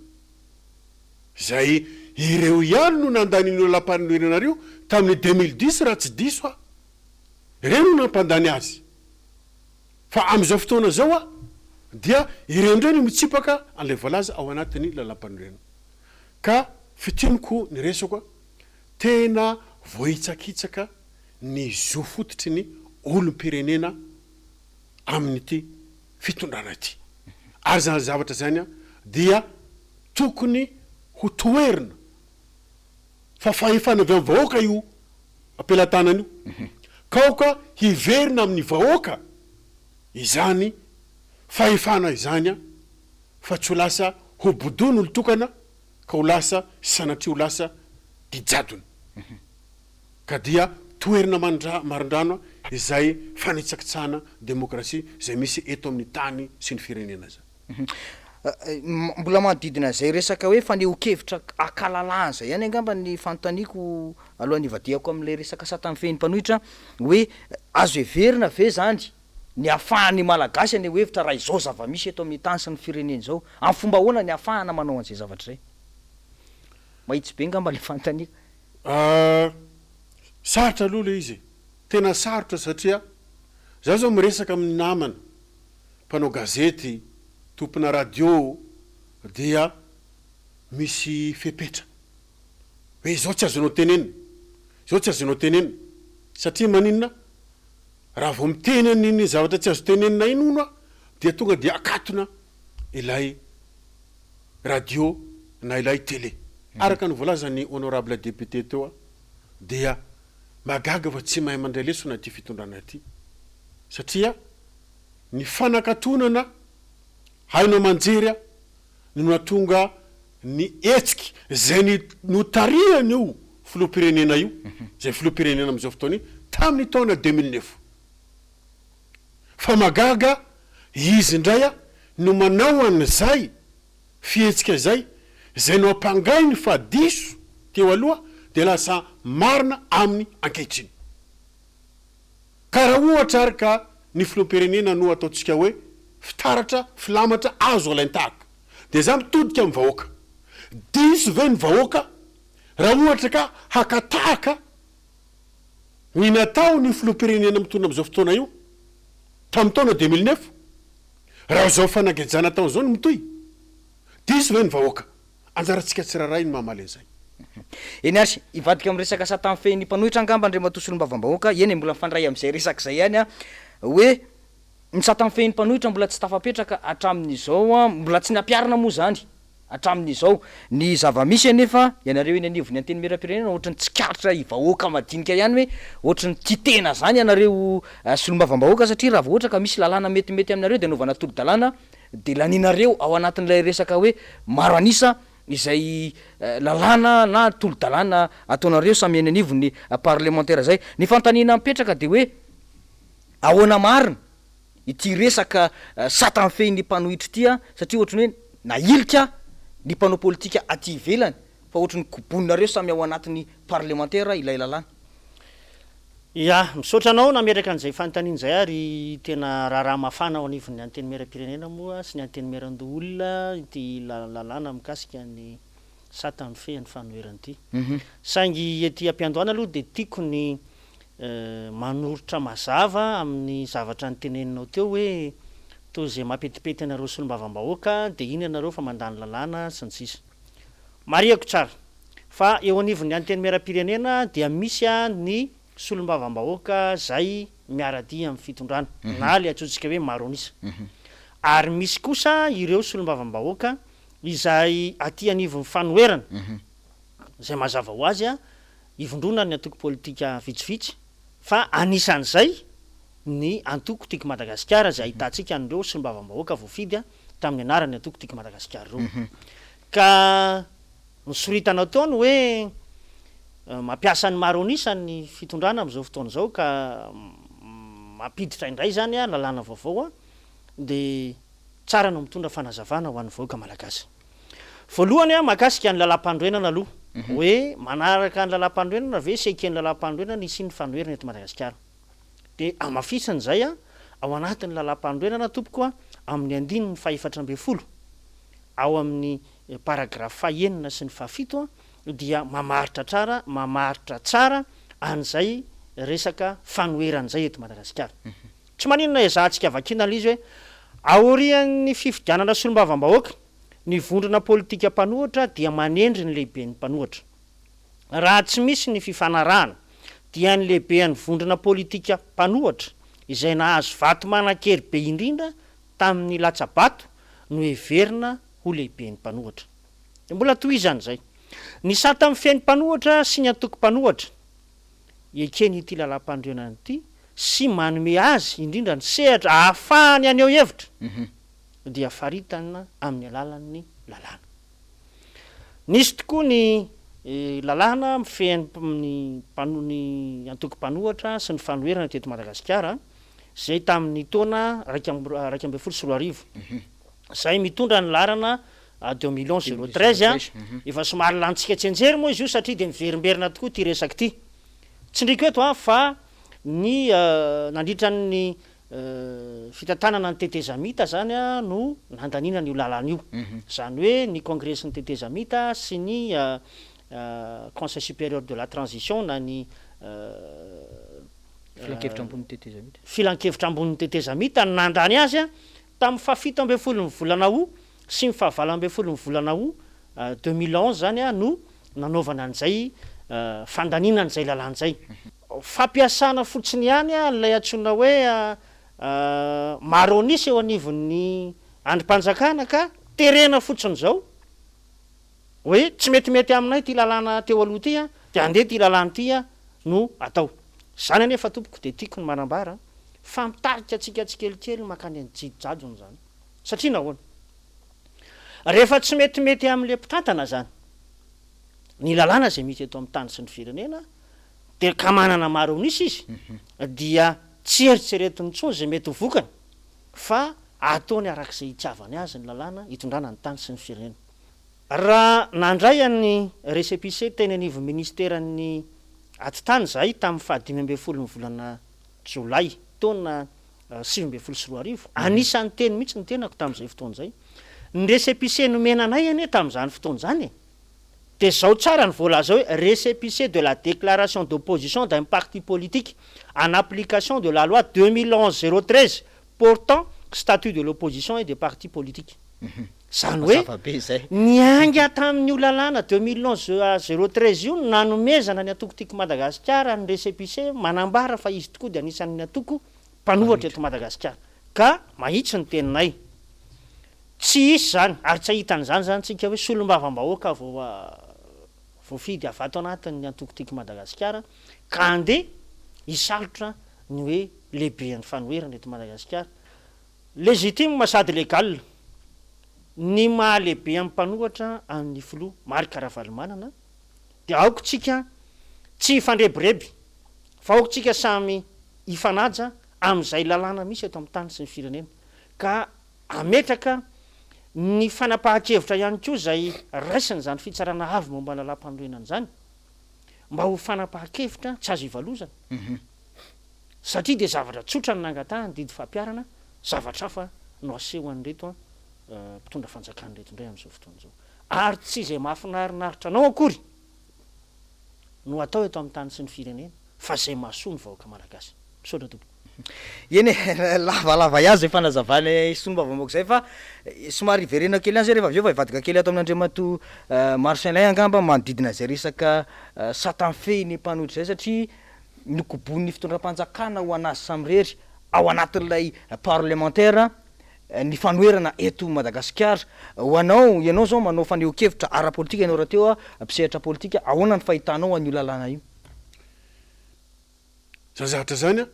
izay ireo ihany no nandany an'io lalàmpanorenana io tamin'ny 2010 raha tsy diso aho, ireo no nampandany azy. Fa amin'izao fotoana izao a, dia ireo indray no mitsipaka an'ilay voalaza ao anatin'ny lalàmpanorenana. Ka fintiniko ny resako a, tena voahitsakitsaka ny zo fototry ny olom-pirenena amin'ity fitondrana ity. Ary izany zavatra izany a, dia tokony ho toherina fa fahefana avy amin'ny vahoaka io am-pelatanana io, ka aoka hiverina amin'ny vahoaka izany fahefana izany fa tsy ho lasa ho bodoin'olon-tokana ka ho lasa sanatria ho lasa dijadona. Ka dia toherina marindrano izay fanitsakitsahana demokrasia izay misy eto amin'ny tany sy ny firenena izany. Mbola manodidina izay resaka hoe fanehoan-kevitra ankalalahana izay ihany angamba ny fanontaniako alohan'ny hivadihako amin'ilay resaka sata mifehy ny mpanohitra hoe azo heverina ve izany ny ahafahan'ny Malagasy haneho hevitra raha izao zava-misy eto amin'ny tany sy ny firenena izao? Amin'ny fomba ahoana ny ahafahana manao an'izay zavatra izay? Mahitsy be angamba ilay fanontaniako. Sarotra aloha ilay izy e! Tena sarotra satria za zao miresaka amin'ny namana mpanao gazety, tompona radio dia misy fepetra hoe izao tsy azonao tenenina, izao tsy azonao tenenina satria maninona? Raha vao miteny an'iny zavatra tsy azo tenenina iny hono aho dia tonga dia akatona ilay radio na ilay télé. Araka ny voalazan'ny honorable député teo dia mahagaga fa tsy mahay mandray lesona ity fitondrana ity satria ny fanakatonana haino aman-jery no nahatonga ny hetsika izay notarihan'io filoham-pirenena io, izay filoham-pirenena amin'izao fotoana io, tamin'ny taona 2009. Fa mahagaga izy indray no manao an'izay fihetsika izay, izay noampangainy fa diso teo aloha dia lasa marina aminy ankehitriny. Ka raha ohatra ary ka ny filoham-pirenena no ataontsika hoe fitaratra, filamatra azo alain-tahaka, dia za mitodika amin'ny vahoaka. Diso ve ny vahoaka raha ohatra ka haka tahaka ny nataon'io filoham-pirenena mitondra amin'izao fotoana io tamin'ny taona 2009? Raha izao fanagejana ataony izao no mitohy, diso ve ny vahoaka? Anjarantsika tsirairay ny mamaly an'izay. Eny ary, hivadika amin'ny resaka sata mifehy ny mpanohitra angamba Andriamatoa Solombavambahoaka, eny e, mbola mifandray amin'izay resaka izay ihany an, hoe ny sata mifehy ny mpanohitra mbola tsy tafapetraka hatramin'izao an, mbola tsy nampiharina moa izany hatramin'izao. Ny zava-misy anefa, ianareo eny anivon'ny Antenimierampirenena ohatry ny tsikaritra vahoaka madinika ihany hoe ohatry ny tia tena izany ianareo Solombavambahoaka satria raha vao ohatra ka misy lalàna metimety aminareo dia anaovana tolo-dalàna dia lanianareo ao anatin'ilay resaka hoe maro an'isa izay lalàna na tolo-dalàna ataonareo samy eny anivon'ny parlemantera izay. Ny fanontaniana mipetraka dia hoe ahoana marina ity resaka sata mifehy ny mpanohitra ity satria ohatry ny hoe nahilika ny mpanao politika aty ivelany fa ohatry ny koboninareo samy ao anatin'ny parlemantera ilay lalàna. Ya, misaotra anao nametraka an'izay fanontaniana izay ary tena raharaha mafana ao anivon'ny Antenimierampirenena moa sy ny Antenimierandoholona ity lalàna mikasika ny sata mifehy ny fanoherana ity. Saingy ety am-piandohana aloha dia tiako ny manoritra mazava amin'ny zavatra noteneninao teo hoe toa izay mampetipety anareo solombavambahoaka dia iny ianareo fa mandany lalàna sy ny sisa. Marihako tsara fa eo anivon'ny Antenimierampirenena dia misy ny solombavambahoaka izay miara-dia amin'ny fitondrana na ilay antsointsika hoe maro an'isa. Ary misy kosa ireo solombavambahoaka izay aty anivon'ny fanoherana izay mazava ho azy ivondronan'ny antoko politika vitsivitsy fa anisan'izay. ny antoko Tiako Madagasikara izay ahitantsika an'ireo solombavambahoaka voafidy tamin'ny anaran'ny antoko Tiako Madagasikara ireo. Ka ny soritana tao ny hoe mampiasa ny maro an'isa ny fitondrana amin'izao fotoana izao ka mampiditra indray izany lalàna vaovao dia tsara no mitondra fanazavana ho an'ny vahoaka malagasy. Voalohany mahakasika ny lalàmpanorenana aloha, hoe manaraka ny lalàmpanorenana ve sy eken'ny lalàmpanorenana ny hisian'ny fanoherana eto Madagasikara. Dia hamafisina izay ao anatin'ny lalàmpanorenana tompoko amin'ny andininy fahefatra ambin'ny folo ao amin'ny paragraphe fahenina sy ny fahafito dia mamaritra tsara mamaritra tsara an'izay resaka fanoherana izay eto Madagasikara. Tsy maninona ezahantsika vakiana ilay izy hoe aorian'ny fifidianana solombavambahoaka, ny vondrona politika mpanohitra dia manendry ny lehiben'ny mpanohitra. Raha tsy misy ny fifanarahana dia ny lehibean'ny vondrona politika mpanohatra izay nahazo vato manan-kery be indrindra tamin'ny latsa-bato no heverina ho lehiben'ny mpanohatra. Dia mbola tohizana izay. Ny sata mifehy ny mpanohatra sy ny antoko mpanohatra ekeny ity lalàmpanorenana ity sy manome azy indrindra ny sehatra ahafahany haneho hevitra dia faritana amin'ny alalan'ny lalàna. Nisy tokoa ny lalàna mifehy ny ny antoko mpanohatra sy ny fanoherana teto Madagasikara izay tamin'ny taona 2011 izay mitondra ny laharana deux millions zéro treize. Efa somary lanintsika tsianjery moa izy io satria dia miverimberina tokoa ity resaka ity. Tsindriko eto fa ny nandritra ny fitantanana ny tetezamita izany no nandaniana an'io lalàna io. Izany hoe ny kongresin'ny tetezamita sy ny Conseil supérieur de la transition na ny Filankevitra ambonin'ny tetezamita. Filankevitra ambonin'ny tetezamita no nandany azy tamin'ny fahafito ambin'ny folon'ny volana août sy ny fahavalo ambin'ny folon'ny volana août 2011 izany no nanaovana an'izay fandaniana an'izay lalàna izay. Fampiasana fotsiny ihany ilay antsoina hoe maro an'isa eo anivon'ny andrim-panjakana ka terena fotsiny izao hoe tsy metimety aminay ity lalàna teo aloha ity dia andeha ity lalàna ity no atao. Izany anefa tompoko dia tiako ny manambara fa mitarika antsika tsikelikely mankany amin'ny jidojadona izany. Satria nahoana? Rehefa tsy metimety amin'ilay mpitantana izany ny lalàna izay misy eto amin'ny tany sy ny firenena dia ka manana maro an'isa izy dia tsy eritreretiny intsony izay mety ho vokany fa ataony araka izay itiavany azy ny lalàna hitondrana ny tany sy ny firenena. Raha nandray an'ny récépissé teny anivon'ny ministeran'ny atitany izahay tamin'ny faha 15 ny volana jolay taona 2019, anisan'ny teny mihitsy ny tenako tamin'izay fotoana izay, ny récépissé nomena anay anie tamin'izany fotoana izany e! Dia izao tsara ny voalaza hoe récépissé de la déclaration d'opposition d'un parti politique en application de la loi 2011 013 portant statut de l'opposition et des partis politiques. Izany hoe Mazava be izay. niainga tamin'io lalàna 2011 013 io no nanomezana ny antoko Tiako Madagasikara ny récépissé manambara fa izy tokoa dia anisan'ny antoko mpanohatra eto Madagasikara. Ka mahitsy ny teninay. Tsy hisy izany ary tsy hahita an'izany izany tsika hoe solombavambahoaka voafidy avy ato anatin'ny antoko Tiako Madagasikara ka andeha hisalotra ny hoe lehiben'ny fanoherana eto Madagasikara. Légitime sady légal ny maha lehibe amin'ny mpanohatra an'ny filoha Marc Ravalomanana dia aoka tsika tsy hifandrebireby fa aoka tsika samy hifanaja amin'izay lalàna misy eto amin'ny tany sy ny firenena ka hametraka ny fanapahan-kevitra ihany koa izay raisin'izany fitsarana avo momba ny lalàmpanorenana izany mba ho fanapahan-kevitra tsy azo ivalozana satria dia zavatra tsotra ny nangatahany didy fampiharana, zavatra hafa no aseho an'ireto mpitondra fanjakana ireto indray amin'izao fotoana izao ary tsy izay mahafinarinaritra anao akory no atao eto amin'ny tany sy ny firenena fa izay mahasoa ny vahoaka malagasy. Misaotra tompoko. Eny e, lavalava ihany izay fanazavana solombavambahoaka izay fa somary hiverena kely ihany zay rehefa avy eo fa hivadika kely ato amin'Andriamatoa Marcellin angamba manodidina izay resaka sata mifehy ny mpanohitra izay satria nokobonin'ny fitondram-panjakana ho an'azy samirery ao anatin'ilay parlemantera ny fanoherana eto Madagasikara. Ho anao, ianao izao manao fanehoan-kevitra ara-politika ianao rahateo mpisehatra politika, ahoana ny fahitanao an'io lalàna io? Zany zavatra zany an!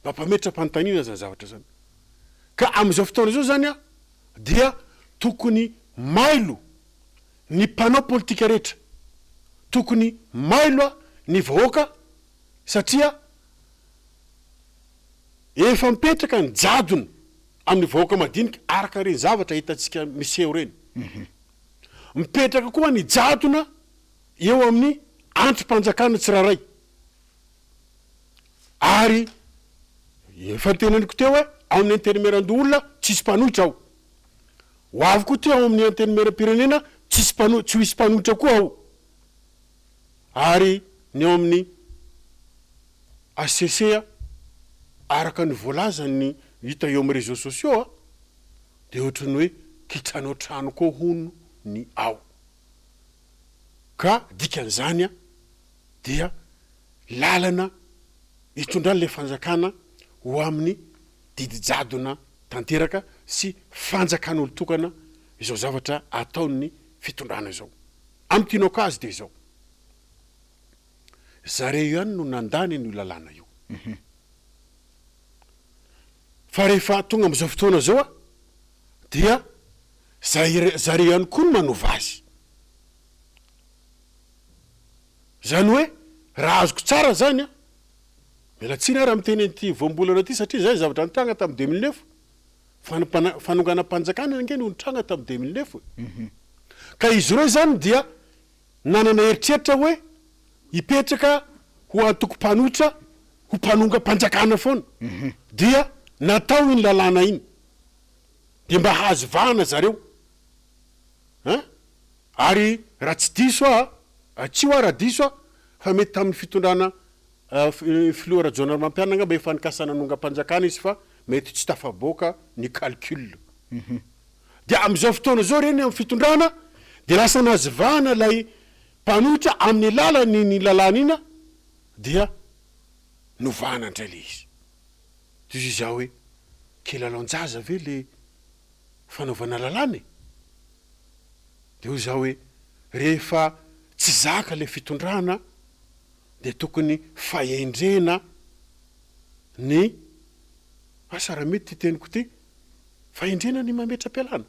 Mampametra-panontaniana izany zavatra izany. Ka amin'izao fotoana izao izany dia tokony mailo ny mpanao politika rehetra, tokony mailo ny vahoaka satria efa mipetraka ny jadona amin'ny vahoaka madinika araka ireny zavatra hitantsika miseho ireny. Mipetraka koa ny jadona eo amin'ny andrim-panjakana tsirairay. Ary efa noteneniko teo hoe ao amin'ny Antenimierandoholona tsisy mpanohitra ao. Ho avy koa ty ao amin'ny Antenimierampirenena tsisy mpano- tsy ho hisy mpanohitra koa ao. Ary ny ao amin'ny HCC araka ny voalazan'ny hita eo amin'ny réseaux sociaux dia ohatran'ny hoe kitranoantrano koa hono ny ao. Ka dikan'izany dia lalana hitondran'ilay fanjakana ho amin'ny didy jadona tanteraka sy fanjakan'olon-tokana izao zavatra ataon'ny fitondrana izao. Amin'ny tianao azy dia izao, zareo ihany no nandany an'io lalàna io. Fa rehefa tonga amin'izao fotoana izao dia zareo ihany koa no manova azy. Izany hoe raha azoko tsara izany an, miala tsiny aho raha miteny an'ity voambolana ity satria izay zavatra nitranga tamin'ny 2009, fanonganam-panjakana ange no nitranga tamin'ny 2009 e. Ka izy ireo izany dia nanana eritreritra hoe hipetraka ho antoko mpanohitra ho mpanongam-panjakana foana, dia natao iny lalàna iny, dia mba hahazo vahana zareo an! Ary raha tsy diso aho, atsio aho raha diso aho, fa mety tamin'ny fitondrana filoha Rajaonarimampianina angamba efa nikasa nanongam-panjakana izy fa mety tsy tafaboaka ny calcul. Dia amin'izao fotoana izao ireny amin'ny fitondrana dia lasa nazivahana ilay mpanohitra amin'ny alalan'iny lalàna iny dia novahana indray ilay izy. Dia hoy izaho hoe, kilalaon-jaza ve ilay fanaovana lalàna e? Dia hoy izaho hoe, rehefa tsy zaka ilay fitondrana dia tokony fahendrena ny, asa raha mety ity teniko ity, fahendrena ny mametra-pialana.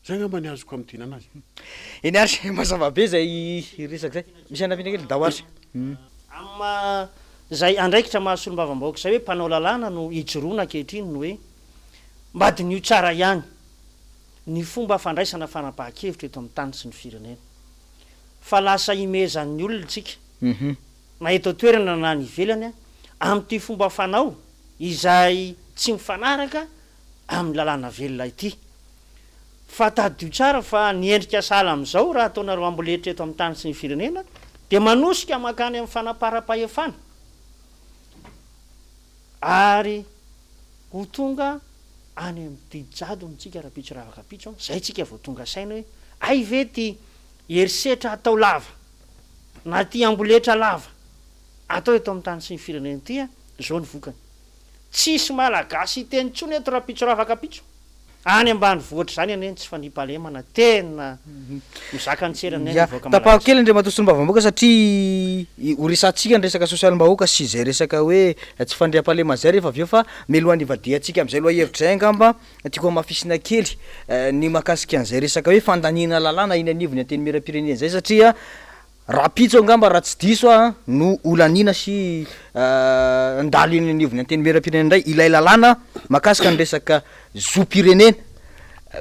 Izay angamba ny azoko hamintinana azy. Eny ary, mazava be izay resaka izay. Misy hanampiana kely? Ndao ary. Amin'ny maha izay andraikitra maha solombavambahoaka izay hoe mpanao lalàna no ijoroana ankehitriny ny hoe mba diniho tsara ihany ny fomba fandraisana fanapahan-kevitra eto amin'ny tany sy ny firenena. Fa lasa imehezan'ny olona isika, na eto an-toerana na any ivelany, amin'ity fomba fanao izay tsy mifanaraka amin'ny lalàna velona ity. Fa tadidio tsara fa ny endrika sahala amin'izao raha ataonareo amboletra eto amin'ny tany sy ny firenena dia manosika mankany amin'ny fanaparam-pahefana ary ho tonga any amin'ny didy jadona tsika rahampitso ravakapitso an, zay tsika vao tonga saina hoe hay ve ty herisetra atao lava na ty amboletra lava atao eto amin'ny tany sy ny firenena ity an, zao ny vokany. Tsisy malagasy hiteny intsony eto rahampitso ravakapitso. Any ambanivohitra izany anie ny tsy fandriampahalemana tena mizaka ny tserany ny Ya, vahoaka tapaho malagasy. kely Andriamatoa Solombavambahoaka satria ho resahantsika ny resaka sosialim-bahoaka sy izay resaka hoe tsy fandriampahalemana izay rehefa avy eo fa mialohan'ny hivadihantsika amin'izay lohahevitra izay angamba tiako hamafisina kely ny mahakasika an'izay resaka hoe fandaniana lalàna eny anivon'ny Antenimierampirenena izay satria Rahampitso angamba raha tsy diso aho no holaniana sy handalo eny anivon'ny Antenimierampirenena indray ilay lalàna mahakasika ny resaka zom-pirenena.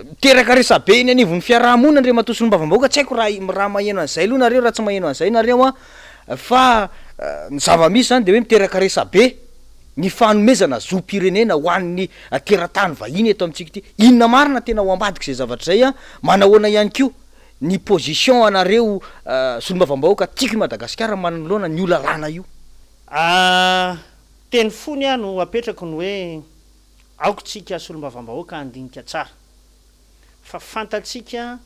Miteraka resabe eny anivon'ny fiaraha-monina Andriamatoa Solombavambahoaka, tsy haiko raha raha maheno an'izay aloha nareo raha tsy maheno an'izay nareo an, fa ny zava-misy izany dia hoe miteraka resabe ny fanomezana zom-pirenena ho an'ny teratany vahiny eto amintsika ity. Inona marina tena ao ambadik'izay zavatra izay an? Manahoana ihany koa ny position anareo solombavambahoaka tiako i Madagasikara manoloana an'io lalàna io. Teny fony aho no apetrako ny hoe aoka tsika solombavambahoaka handinika tsara fa fantatsika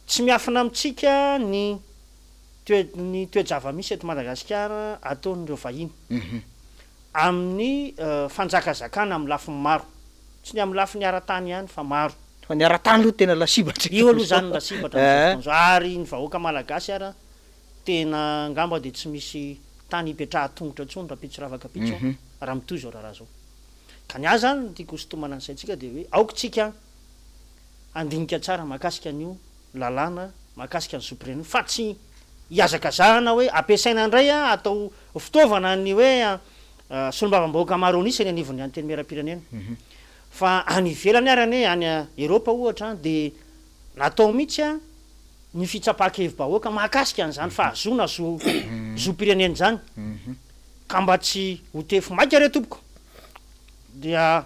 tsy miafina amintsika ny toe ny toe-javamisy eto Madagasikara ataon'ireo vahiny amin'ny fanjakazakana amin'ny lafiny maro tsy ny amin'ny lafiny ara-tany ihany fa maro. Fa ny ara-tany aloha tena lasibatra Io aloha izany no lasibatra amin'izao fotoana izao ary ny vahoaka malagasy ara tena angamba dia tsy misy. tany hipetraha-tongotra intsony rahampitso ravakapitso raha mitohy izao raharaha izao. Ka ny ahy izany no tiako hosintomana ny saintsika dia hoe aoka tsika handinika tsara mahakasika an'io lalàna mahakasika ny zom-pirenena io fa tsy hihazakazahana hoe ampiasaina indray atao fitaovana ny hoe solombavambahoaka maro an'isa eny anivon'ny Antenimierampirenena. Fa any ivelany ary anie, any Eropa ohatra dia natao mihitsy ny fitsapan-kevi-bahoaka mahakasika an'izany fahazoana zo zom-pirenena izany. Ka mba tsy ho tefy maika re tompoko dia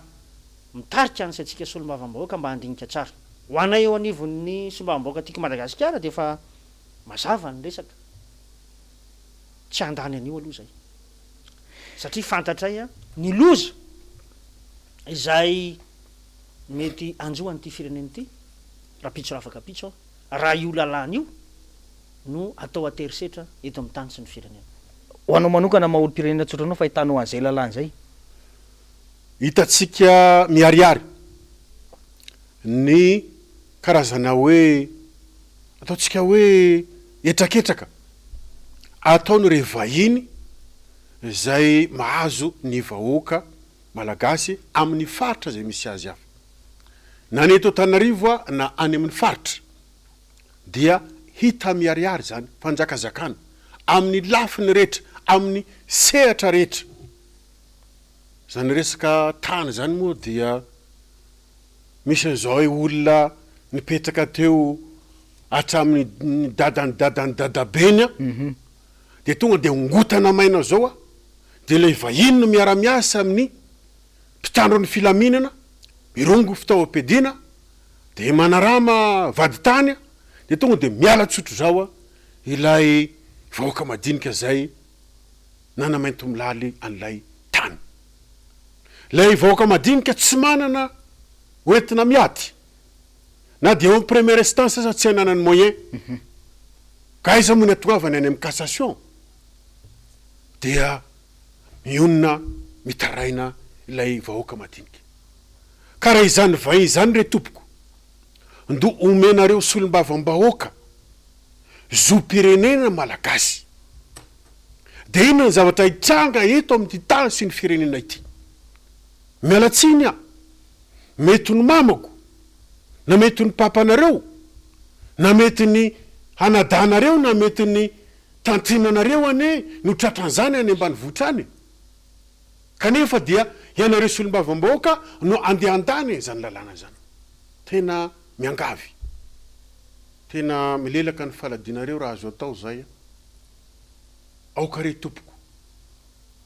mitarika ny saintsika solombavambahoaka mba handinika tsara. Ho anay eo anivon'ny solombavambahoaka Tiako Madagasikara dia efa mazava ny resaka. Tsy handany an'io aloha izay. Satria fantatray ny loza izay mety hanjo an'ity firenena ity rahampitso rafakapitso raha io lalàna io no atao an-terisetra eto amin'ny tany sy ny firenena. Ho anao manokana maha olom-pirenena tsotra anao fahitanao an'izay lalàna izay? Hitantsika miharihary ny karazana hoe ataontsika hoe hetraketraka ataon'ireo vahiny izay mahazo ny vahoaka Malagasy amin'ny faritra izay misy azy avy. Na ny eto Antananarivo na any amin'ny faritra dia hita miharihary izany fanjakazakana amin'ny lafiny rehetra, amin'ny sehatra rehetra. Izany resaka tany izany moa dia misy an'izao hoe olona nipetraka teo hatramin'ny dadan'ny dadan'ny dadabeny an, dia tonga dia ongotana maina zao an, dia ilay vahiny no miara-miasa amin'ny mpitandro ny filaminana, mirongo fitaovam-piadiana, dia manarama vadintany an, dia tonga dia miala tsotr'izao an ilay vahoaka madinika izay nanamaintomilaly an'ilay tany. Ilay vahoaka madinika tsy manana hoentina miady, na dia eo amin'ny première instance aza tsy ananany moyen, ka aiza moa ny hatongavany any amin'ny cassation? Dia mionona mitaraina ilay vahoaka madinika. Ka raha izany vahiny izany re tompoko, ndo omenareo solombavambahoaka zom-pirenena malagasy, dia inona ny zavatra hitranga eto amin'ity tany sy ny firenena ity? Miala tsiny aho, mety ho ny mamako, na mety ho ny papanareo, na mety ny anadanareo, na mety ny tantinanareo anie no tratran'izany any ambanivohitra any e! Kanefa dia ianareo solombavambahoaka no andeha handany izany lalàna izany. Tena miangavy. Tena milelaka ny faladianareo raha azo atao izay a! Aoka re tompoko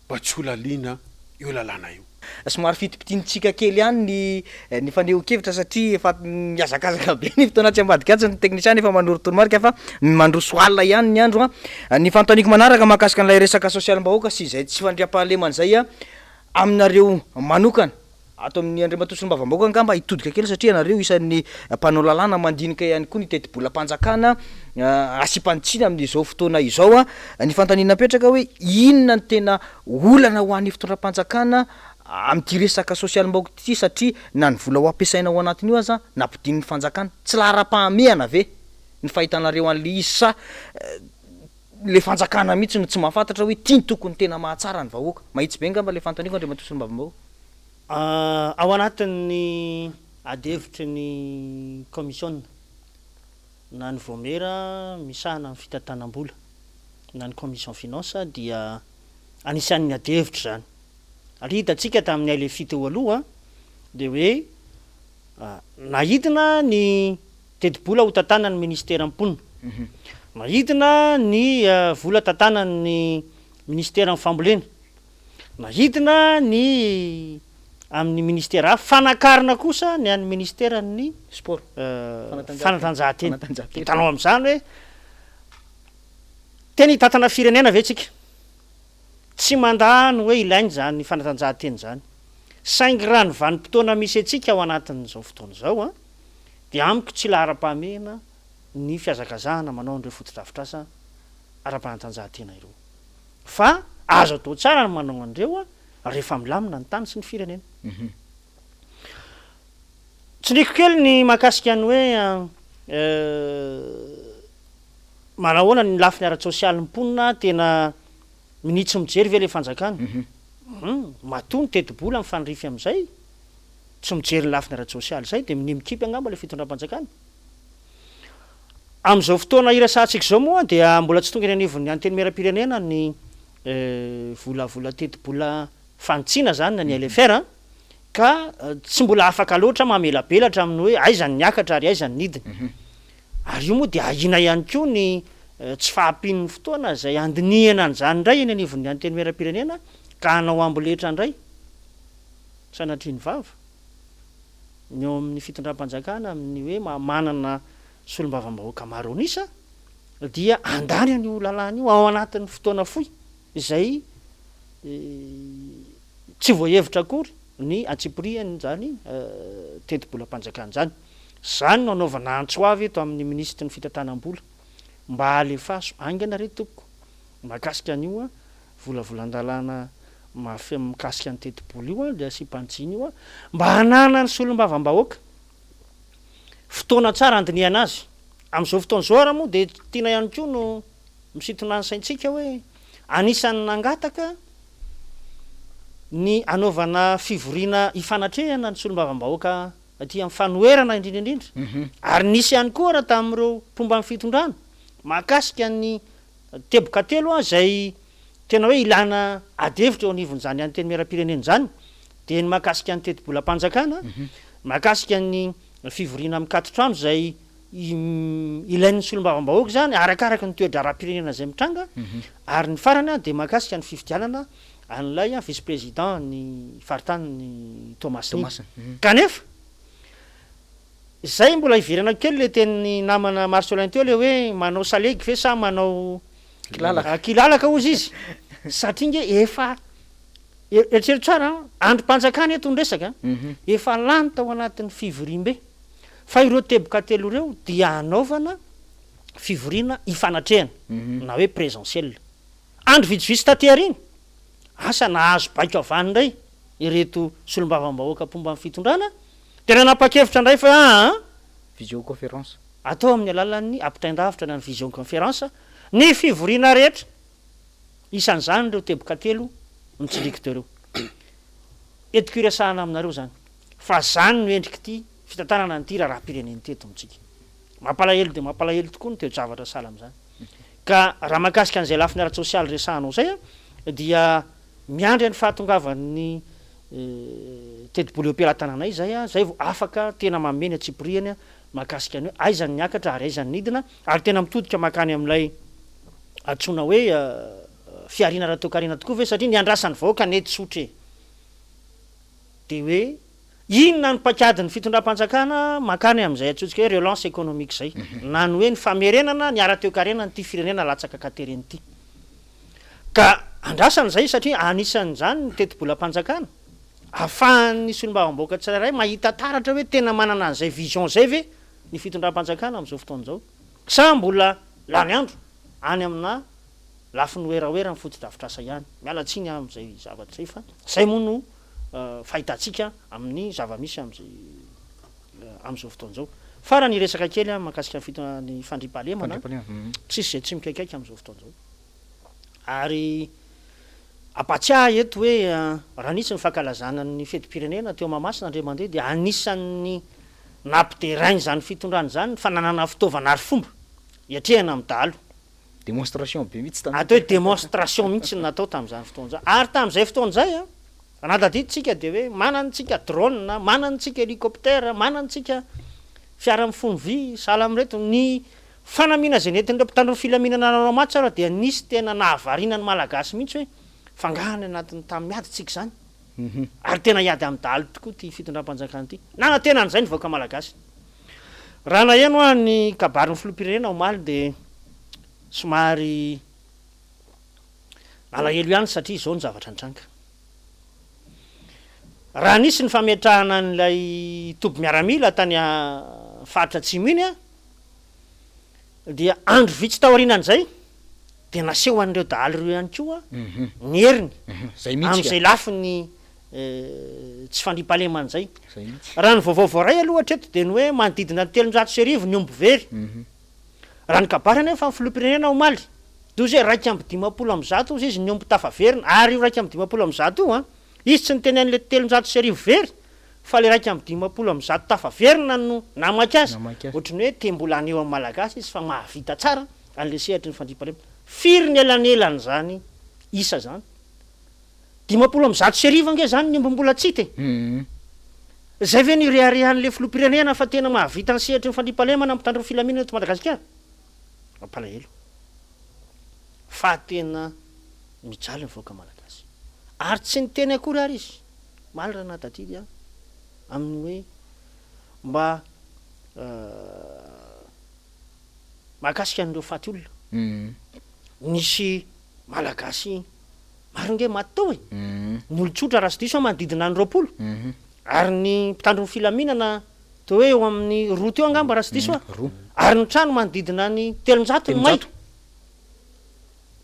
mba tsy ho laliana io lalàna io. Somary fitipitinintsika kely ihany ny ny fanehoan-kevitra satria efa mihazakazaka be ny fotoana atsy ambadika atsy, ny teknisiana efa manoro toromarika fa mandroso alina ihany ny andro an. Ny fanontaniako manaraka mahakasika an'ilay resaka sosialim-bahoaka sy izay tsy fandriampahalemana izay aminareo manokana. Ato amin'ny Andriamatoa Solombavambahoaka angamba hitodika kely satria ianareo isan'ny mpanao lalàna mandinika ihany koa ny tetibolam-panjakana asiam-panitsiana amin'izao fotoana izao. Ny fanontaniana mipetraka hoe inona no tena olana ho an'ny fitondram-panjakana amin'ity resaka sosialim-bahoaka ity satria na ny vola ho ampiasaina ao anatin'io aza nampidinin'ny fanjakana. Tsy laharam-pahamehana ve ny fahitanareo an'ilay izy sa ilay fanjakana mihitsy no tsy mahafantatra hoe ity no tokony tena mahatsara ny vahoaka? Mahitsy be angamba ilay fanontaniako Andriamatoa Solombavambahoaka. Ao anatin'ny adihevitry ny kaomisiona na ny vaomiera misahana ny fitantanam-bola na ny commission finance dia anisan'ny adihevitra izany. Ary hitantsika tamin'ny LFI teo aloha dia hoe naidina ny tetibola ho tantanan'ny ministeran'ny mponina, naidina ny vola tantanan'ny ministeran'ny fambolena, Nahidina ny amin'ny ministera hafa fa nakarina kosa ny an'ny ministeran'ny Sport, fanatanjahantena. Hitanao amin'izany hoe tena hitantana firenena ve tsika? Tsy mandà ny hoe ilaina izany fanatanjahantena izany. Saingy raha ny vanim-potoana misy antsika ao anatin'izao fotoana izao dia amiko tsy laharam-pahamehana ny fihazakazahana manao an'ireo fotodrafitrasa ara-panatanjahantena ireo. Fa azo atao tsara ny manao an'ireo rehefa milamina ny tany sy ny firenena. Tsindriko kely ny mahakasika ny hoe manahoana ny lafiny ara-tsosialin'ny mponina tena. Minia tsy mijery ve le fanjakana? Hum, matoa ny tetibola mifanirify amin'izay, tsy mijery ny lafiny ara-tsosialy izay dia minia mikipy angamba le fitondram-panjakana. Amin'izao fotoana iresahantsika izao moa dia mbola tsy tonga eny anivon'ny Antenimierampirenena ny volavola tetibola fanitsiana izany na ny LFR ka tsy mbola afaka loatra mamelabelatra amin'ny hoe aiza ny niakatra ary aiza ny nidina. Ary io moa dia ahiana ihany koa ny tsy fahampian'ny fotoana izay handinihana an'izany indray eny anivon'ny Antenimierampirenena ka hanao amboletra indray sanatria ny vava ny eo amin'ny fitondram-panjakana amin'ny hoe maha manana solombavambahoaka maro an'isa dia handany an'io lalàna io ao anatin'ny fotoana fohy izay tsy voahevitra akory ny antsipirian'izany tetibolam-panjakana izany. Izany no anaovana antso avo eto amin'ny minisitry ny fitantanam-bola mba alefaso haingana re tompoko mahakasika an'io volavolan-dalàna mafy mikasika ny tetibola io dia asiam-panitsiana io mba hananan'ny solombavambahoaka fotoana tsara handinihana azy. Amin'izao fotoana izao ary moa dia tiana ihany koa no misintona ny saintsika hoe anisan'ny nangataka ny hanaovana fivoriana hifanatrehana ny solombavambahoaka aty amin'ny fanoherana indrindra indrindra ary nisy ihany koa ara tamin'ireo mpomba ny fitondrana mahakasika ny teboka telo izay tena hoe ilana adihevitra eo anivon'izany antenimierampirenena izany dia ny mahakasika ny tetibolam-panjakana, mahakasika ny fivoriana mikaton-trano izay ilain'ny solombavambahoaka izany arakaraka ny toe-draharaham-pirenena izay mitranga ary ny farany dia mahakasika ny fifidianana an'ilay vice président ny faritanin'i Toamasina iny. Kanefa izay mbola hiverenako kely ilay tenin'ny namana Marcelin teo ilay hoe manao salegy ve sa manao Kilalaka. Kilalaka hozy izy satria nge efa eritrereto tsara an, andrim-panjakana eto ny resaka, efa lany tao anatin'ny fivoriambe fa ireo teboka telo ireo dia hanaovana fivoriana ifanatrehana na hoe présentiel. Andro vitsivitsy taty aoriana, asa nahazo baiko avy any indray ireto solombavambahoaka mpomba ny fitondrana dia nanapa-kevitra indray fa aa, Visioconférence. Atao amin'ny alalan'ny ampitain-davitra na ny visioconférence ny fivoriana rehetra, isan'izany ireo teboka telo notsindriko teo ireo. Entiko hiresahana aminareo izany fa izany no endrik'ity fitantanana an'ity raharaham-pirenena ity eto amintsika. Mampalahelo dia mampalahelo tokoa ny toe-javatra sahala amin'izany. Ka raha mahakasika an'izay lafiny ara-tsosialy resahanao izay dia miandry ny fahatongavan'ny tetibola eo am-pelatananay izay, izay vao afaka tena manome ny antsipirihany mahakasika ny hoe aiza ny niakatra ary aiza ny nidina ary tena mitodika mankany amin'ilay antsoina hoe fihariana ara-toekarena tokoa ve satria ny andrasan'ny vahoaka anie tsotra e! dia hoe inona ny paikadin'ny fitondram-panjakana mankany amin'izay antsointsika hoe relance économique izay na ny hoe ny famerenana ny ara-toekarena an'ity firenena latsaka an-katerena ity. Ka andrasana izay satria anisan'izany ny tetibolam-panjakana ahafahan'ny solombavambahoaka tsirairay mahita taratra hoe tena manana an'izay vision izay ve ny fitondram-panjakana amin'izao fotoana izao sa mbola lany andro any amina lafiny werawera ny fotodrafitrasa ihany. Miala tsiny aho amin'izay zavatra izay fa izay moa no fahitantsika amin'ny zava-misy amin'izay amin'izao fotoana izao. Farany hiresaka kely aho mahakasika ny fito ny fandriampahalemana, tsisy izay tsy mikaikaika amin'izao fotoana izao. Ary ampatsiahy eto hoe raha nisy ny fankalazana ny fetim-pirenena teo Mahamasina indray mandeha dia anisan'ny nampiderain'izany fitondrana izany ny fananana fitaovana arifomba hiatrehana amin'ny dahalo. Démonstration be mihitsy tamin'izany. Atao hoe démonstration mihitsy no natao tamin'izany fotoana izany. Ary tamin'izay fotoana izay, raha tadidintsika dia hoe manana antsika drone, manana antsika hélicoptère, manana antsika fiara mifono vy sahala amin'ireto. Ny fanamiana izay nentin'ireo mpitandro ny filaminana nanao matso ary dia nisy tena nahavariana ny Malagasy mihitsy hoe fa angaha any anatin'ny tany miady tsika izany? Ary tena hiady amin'ny dahalo tokoa ity fitondram-panjakana ity. Nanantena an'izay ny vahoaka Malagasy. Raha naheno aho ny kabarin'ny filoham-pirenena omaly dia somary nalahelo ihany satria izao ny zavatra nitranga. Raha nisy ny fametrahana an'ilay toby miaramila tany faritra atsimo iny dia andro vitsy taorianan'izay dia naseho an'ireo dahalo ireo ihany koa ny heriny amin'izay lafiny tsy fandriampahalemana izay. Raha ny vaovao voaray aloha hatreto dia ny hoe manodidina ny 1300 ny omby very. Raha ny kabary anefa ny filoham-pirenena omaly. Dia hozy hoe 151 hozy izy ny omby tafaverina, ary io 151 io an, izy tsy niteny an'ilay 1300 very fa ilay 151 tafaverina no namaky azy. Ohatry ny hoe te mbola haneho amin'ny Malagasy izy fa mahavita tsara an'ilay sehatry ny fandriampahalemana. Firy ny elanelan'izany isa izany? 150 ange izany ny omby mbola tsy hita e! Izay ve no ireharehan'ilay filoham-pirenena fa tena mahavita ny sehatry ny fandriampahalemana mpitandro ny filaminana eto Madagasikara? Mampalahelo fa tena mijaly ny vahoaka malagasy. Ary tsy niteny akory ary izy omaly raha nahatadidy aho amin'ny hoe mba mahakasika an'ireo faty olona. Nisy malagasy maro ange maty tao e! Ny olon-tsotra raha tsy diso aho manodidina ny 20 ary ny mpitandro ny filaminana Toa hoe eo amin'ny roa teo angamba raha tsy diso aho. Ary ny trano manodidina ny 300 no may.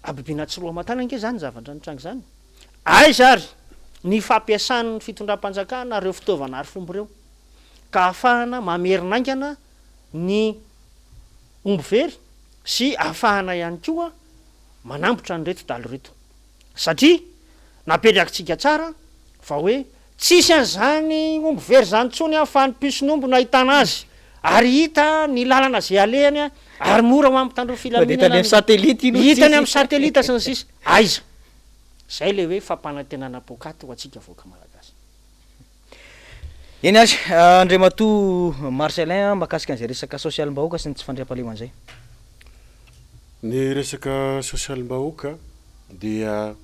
Habibiana tsy roa aman-tany ange izany zavatra nitranga izany. Aiza ary ny fampiasan'ny fitondram-panjakana ireo fitaovana arifomba ireo ka ahafahana mamerina haingana ny omby very sy ahafahana ihany koa manambotra an'ireto dahalo ireto. Satria napetrakitsika tsara fa hoe Tsisy an'izany omby very izany intsony an, fa ny puce-n'omby no ahitana azy, ary hita ny lalana izay alehany ary mora ho an'ny mpitandro ny filaminana ny hita any amin'ny satellite sy ny sisa. Aiza? Izay ilay hoe fampanantenana poakaty ho antsika vahoaka malagasy. Eny ary, Andriamatoa Marcellin, mahakasika an'izay resaka sosialim-bahoaka sy ny tsy fandriampahalemana izay. Ny resaka sosialim-bahoaka dia.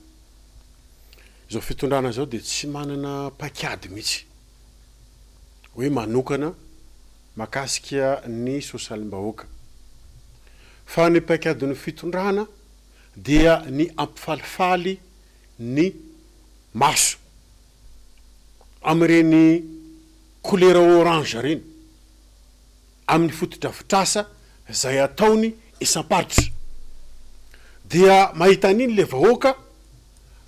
Izao fitondrana izao dia tsy manana paikady mihitsy hoe manokana makasika ny sosialim-bahoaka. Fa ny paikadin'ny fitondrana dia ny ampifalifaly ny maso amin'ireny kolera orange ireny. amin'ny fotodrafitrasa izay ataony isam-paritra. Dia mahita an'iny le vahoaka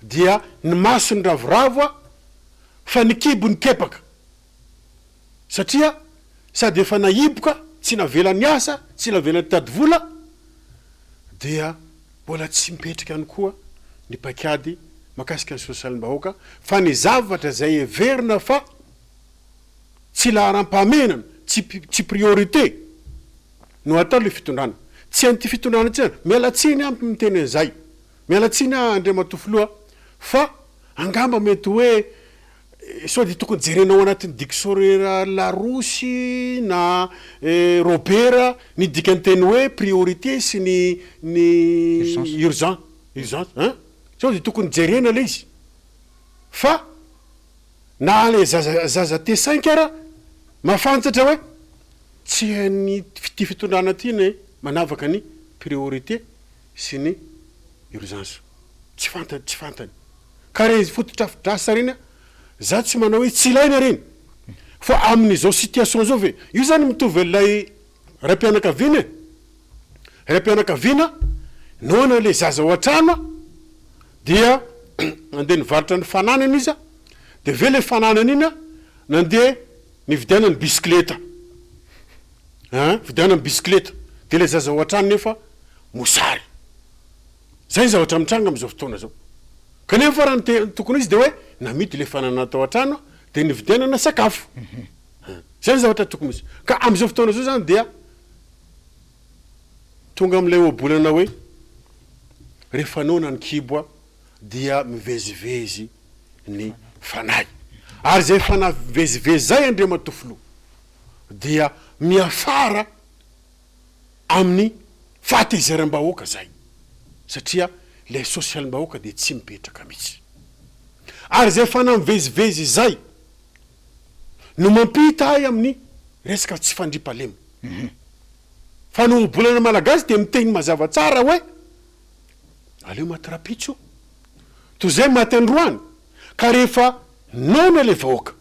dia ny masony ravoravo a fa ny kibony kepaka satria sady efa nahiboka tsy navela niasa tsy navela nitady vola dia mbola tsy mipetraka ihany koa ny paikady makasika ny sosialim-bahoaka fa ny zavatra izay heverina fa Tsy laharam-pahamehana, tsy tsy priorité no atao le fitondrana. Tsy an'ity fitondrana ity zany. Miala tsiny aho miteny an'izay. Miala tsiny aho Andriamatoa Filoha fa angamba mety hoe sao dia tokony jerena ao anatin'ny dictionnaire Larousse na Robert ny dikan'ny teny hoe priorité sy ny ny urgent urgence hein? Sao dia tokony jerena le izy fa Na le zaza zaza T cinq ara mahafantatra hoe tsy hain'ny ity fitondrana ity ny manavaka ny priorité sy ny urgence. Tsy fantany, tsy fantany. Ka reny fotodrafitrasa reny a, za tsy manao hoe tsy ilaina reny, fa amin'izao situation zao ve, io zany mitovy an'ilay raim-pianakaviana e, raim-pianakaviana noana le zaza ao an-trano a, dia nandeha nivarotra ny fananany izy a, dia avy eo ilay fananany iny a, nandeha nividianany bisikileta, an, nividianany bisikileta, dia ilay zaza ao an-trano nefa mosary. Izay ny zavatra mitranga amin'izao fotoana izao. Kanefa raha ny te- tokony ho izy dia hoe namidy ilay fananana tao an-trano dia nividianana sakafo. Izay ny zavatra tokony ho izy. Ka amin'izao fotoana izao izany dia Tonga amin'ilay ohabolana hoe, rehefa noana ny kibo dia mivezivezy ny fanahy. Ary izay fanahy mivezivezy izay Andriamatoa Filoha dia miafara amin'ny fahatezeram-bahoaka izay satria ilay sosialim-bahoaka dia tsy mipetraka mihitsy. Ary izay fanahy mivezivezy izay no mampita ahy amin'ny resaka tsy fandriampahalemana. Fa ny ohabolana malagasy dia miteny mazava tsara hoe, aleo maty rapitso toy izay maty androany, ka rehefa noana ilay vahoaka,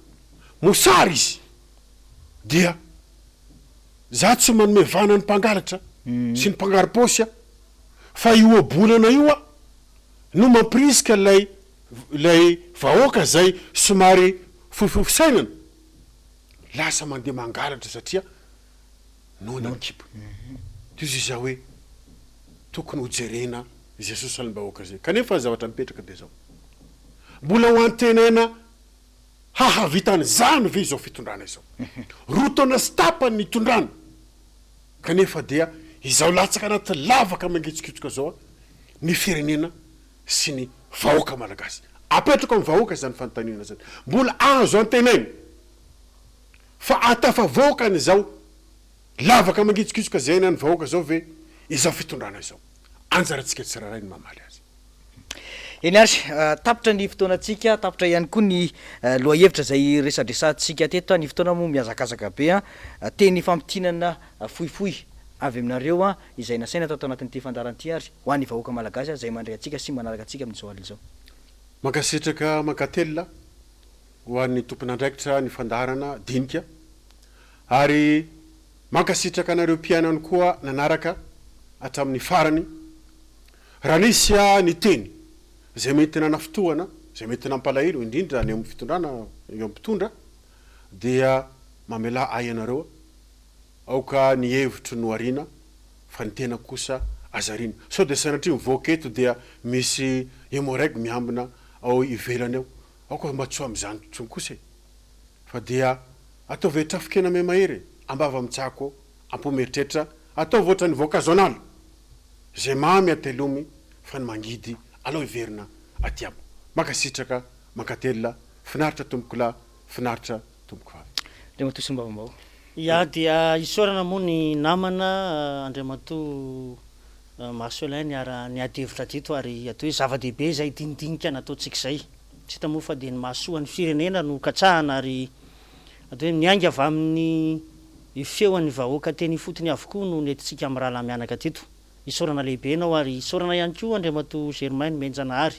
mosary izy, dia za tsy manome vahana ny mpangalatra sy ny mpangaro-paosy aho, fa io ohabolana io aho no mampirisika ilay ilay vahoaka izay somary fohifohy fisainana, lasa mandeha mangalatra satria noana ny kibony. Toy izay hoe tokony ho jerena. Izay sosialim-bahoaka izay. Kanefa ny zavatra mipetraka dia izao, mbola ho antenaina hahavita an'izany ve izao fitondrana izao? Roa taona sy tapany nitondrana, kanefa dia izao latsaka anaty lavaka mangitsokitsoka izao ny firenena sy ny vahoaka malagasy. Apetrako amin'ny vahoaka izany fanontaniana izany. Mbola azo antenaina fa hahatafavoaka an'izao lavaka mangitsokitsoka izay iainan'ny vahoaka izao ve izao fitondrana izao? Anjarantsika tsirairay ny mamaly azy. Eny ary, tapitra ny fotoanantsika, tapitra ihany koa ny lohahevitra izay resadresantsika teto, ny fotoana moa mihazakazaka be an, teny famintinana fohifohy avy aminareo izay nasaina tato anatin'ity fandaharana ity ary ho an'ny vahoaka malagasy izay mandray antsika sy manaraka antsika amin'izao alina izao. Mankasitraka mankatelina ho an'ny tompon'andraikitra ny fandaharana dinika ary mankasitraka anareo mpihaino ihany koa nanaraka hatramin'ny farany. Raha nisy ny teny izay mety nanafintohana, izay mety nampalahelo indrindra ny eo amin'ny fitondrana, eo amin'ny mpitondra dia mamelà ahy ianareo Aoka ny hevitro no ariana fa ny tena kosa aza ariana. Sao dia sanatria mivoaka eto dia misy Emmo-Reg miambina ao ivelany ao. Aoka mba tsy ho amin'izany intsony kosa e! Fa dia ataovy trafon-kena miha-mahery e! Am-bava mitsako, am-po mieritreritra, ataovy ohatran'ny voankazo an'ala! Izay mamy atelomy fa ny mangidy alao hiverina aty amiko. Mankasitraka, mankatelina, finaritra tompokolahy, finaritra tompokovavy. Andriamatoa Solombavambahoaka. Ya dia isaorana moa ny namana Andriamatoa Marcelin niara niady hevitra teto ary atao hoe zava-dehibe izay dinidinika nataontsika izay. Tsy hita moa fa dia ny mahasoa ny firenena no katsahana ary atao hoe miainga avy amin'ny feon'ny vahoaka teny ifotony avokoa no nentintsika mirahalahy mianaka teto. Isaorana lehibe ianao ary isaorana ihany koa Andriamatoa Germain Nomenjanahary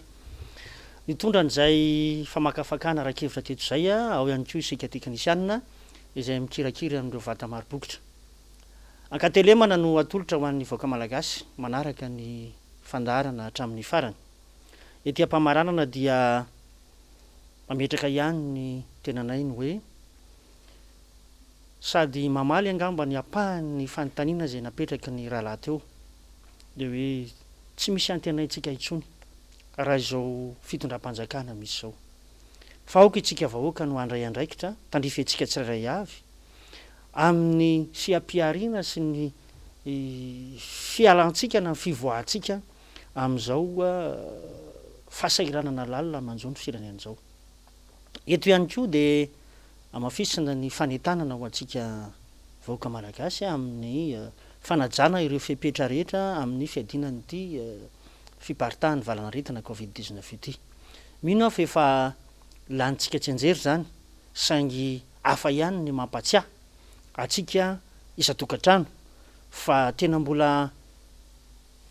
nitondra an'izay famakafakana ara-kevitra teto izay, ao ihany koa isika teknisianina izay mikirakira an'ireo vata maro bokotra. Ankatelemana no atolotra ho an'ny vahoaka malagasy manaraka ny fandaharana hatramin'ny farany. Ety am-pamaranana dia mametraka ihany ny tenanay ny hoe sady mamaly angamba ny ampahan'ny fanontaniana izay napetraky ny rahalahy teo dia hoe tsy misy antenaintsika intsony raha izao fitondram-panjakana misy izao. Fa aoka itsika vahoaka no handray andraikitra tandrify antsika tsirairay avy amin'ny fiampihariana sy ny fialantsika na ny fivoahantsika amin'izao fahasahiranana lalina manjo ny firenena izao. Eto ihany koa dia hamafisina ny fanentanana ho antsika vahoaka malagasy amin'ny fanajana ireo fepetra rehetra amin'ny fiadiana an'ity fiparitahan'ny valan'aretina covid 19 ity. Mino aho fa efa lanintsika tsianjery izany saingy hafa ihany ny mampatsiahy antsika isan-tokantrano fa tena mbola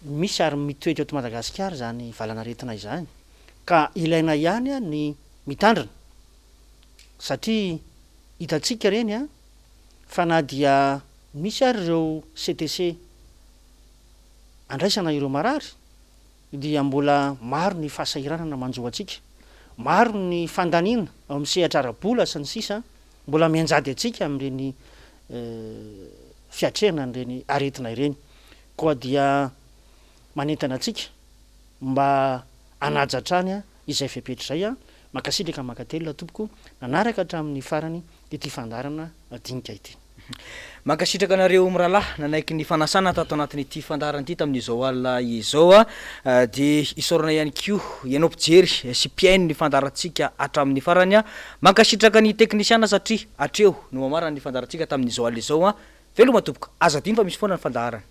misy ary mitoetra eto Madagasikara izany valan'aretina izany ka ilaina ihany ny mitandrina satria hitantsika ireny fa na dia misy ary ireo CTC andraisana ireo marary dia mbola maro ny fahasahiranana manjo antsika, maro ny fandaniana ao amin'ny sehatra ara-bola sy ny sisa mbola mianjady antsika amin'ireny fiatrehana an'ireny aretina ireny. Koa dia manentana antsika mba hanaja hatrany izay fepetra izay. Mankasitraka mankatelina tompoko nanaraka hatramin'ny farany ity fandaharana dinika ity. Mankasitraka anareo mirahalahy nanaiky ny fanasana tato anatin'ity fandaharana ity tamin'izao alina izao. Dia isaorana ihany koa ianao mpijery sy mpihaino ny fandaharantsika hatramin'ny farany. Mankasitraka ny teknisiana satria hatreo no mamarana ny fandaharantsika tamin'izao alina izao. Veloma tompoko, aza adino fa misy foana ny fandaharana.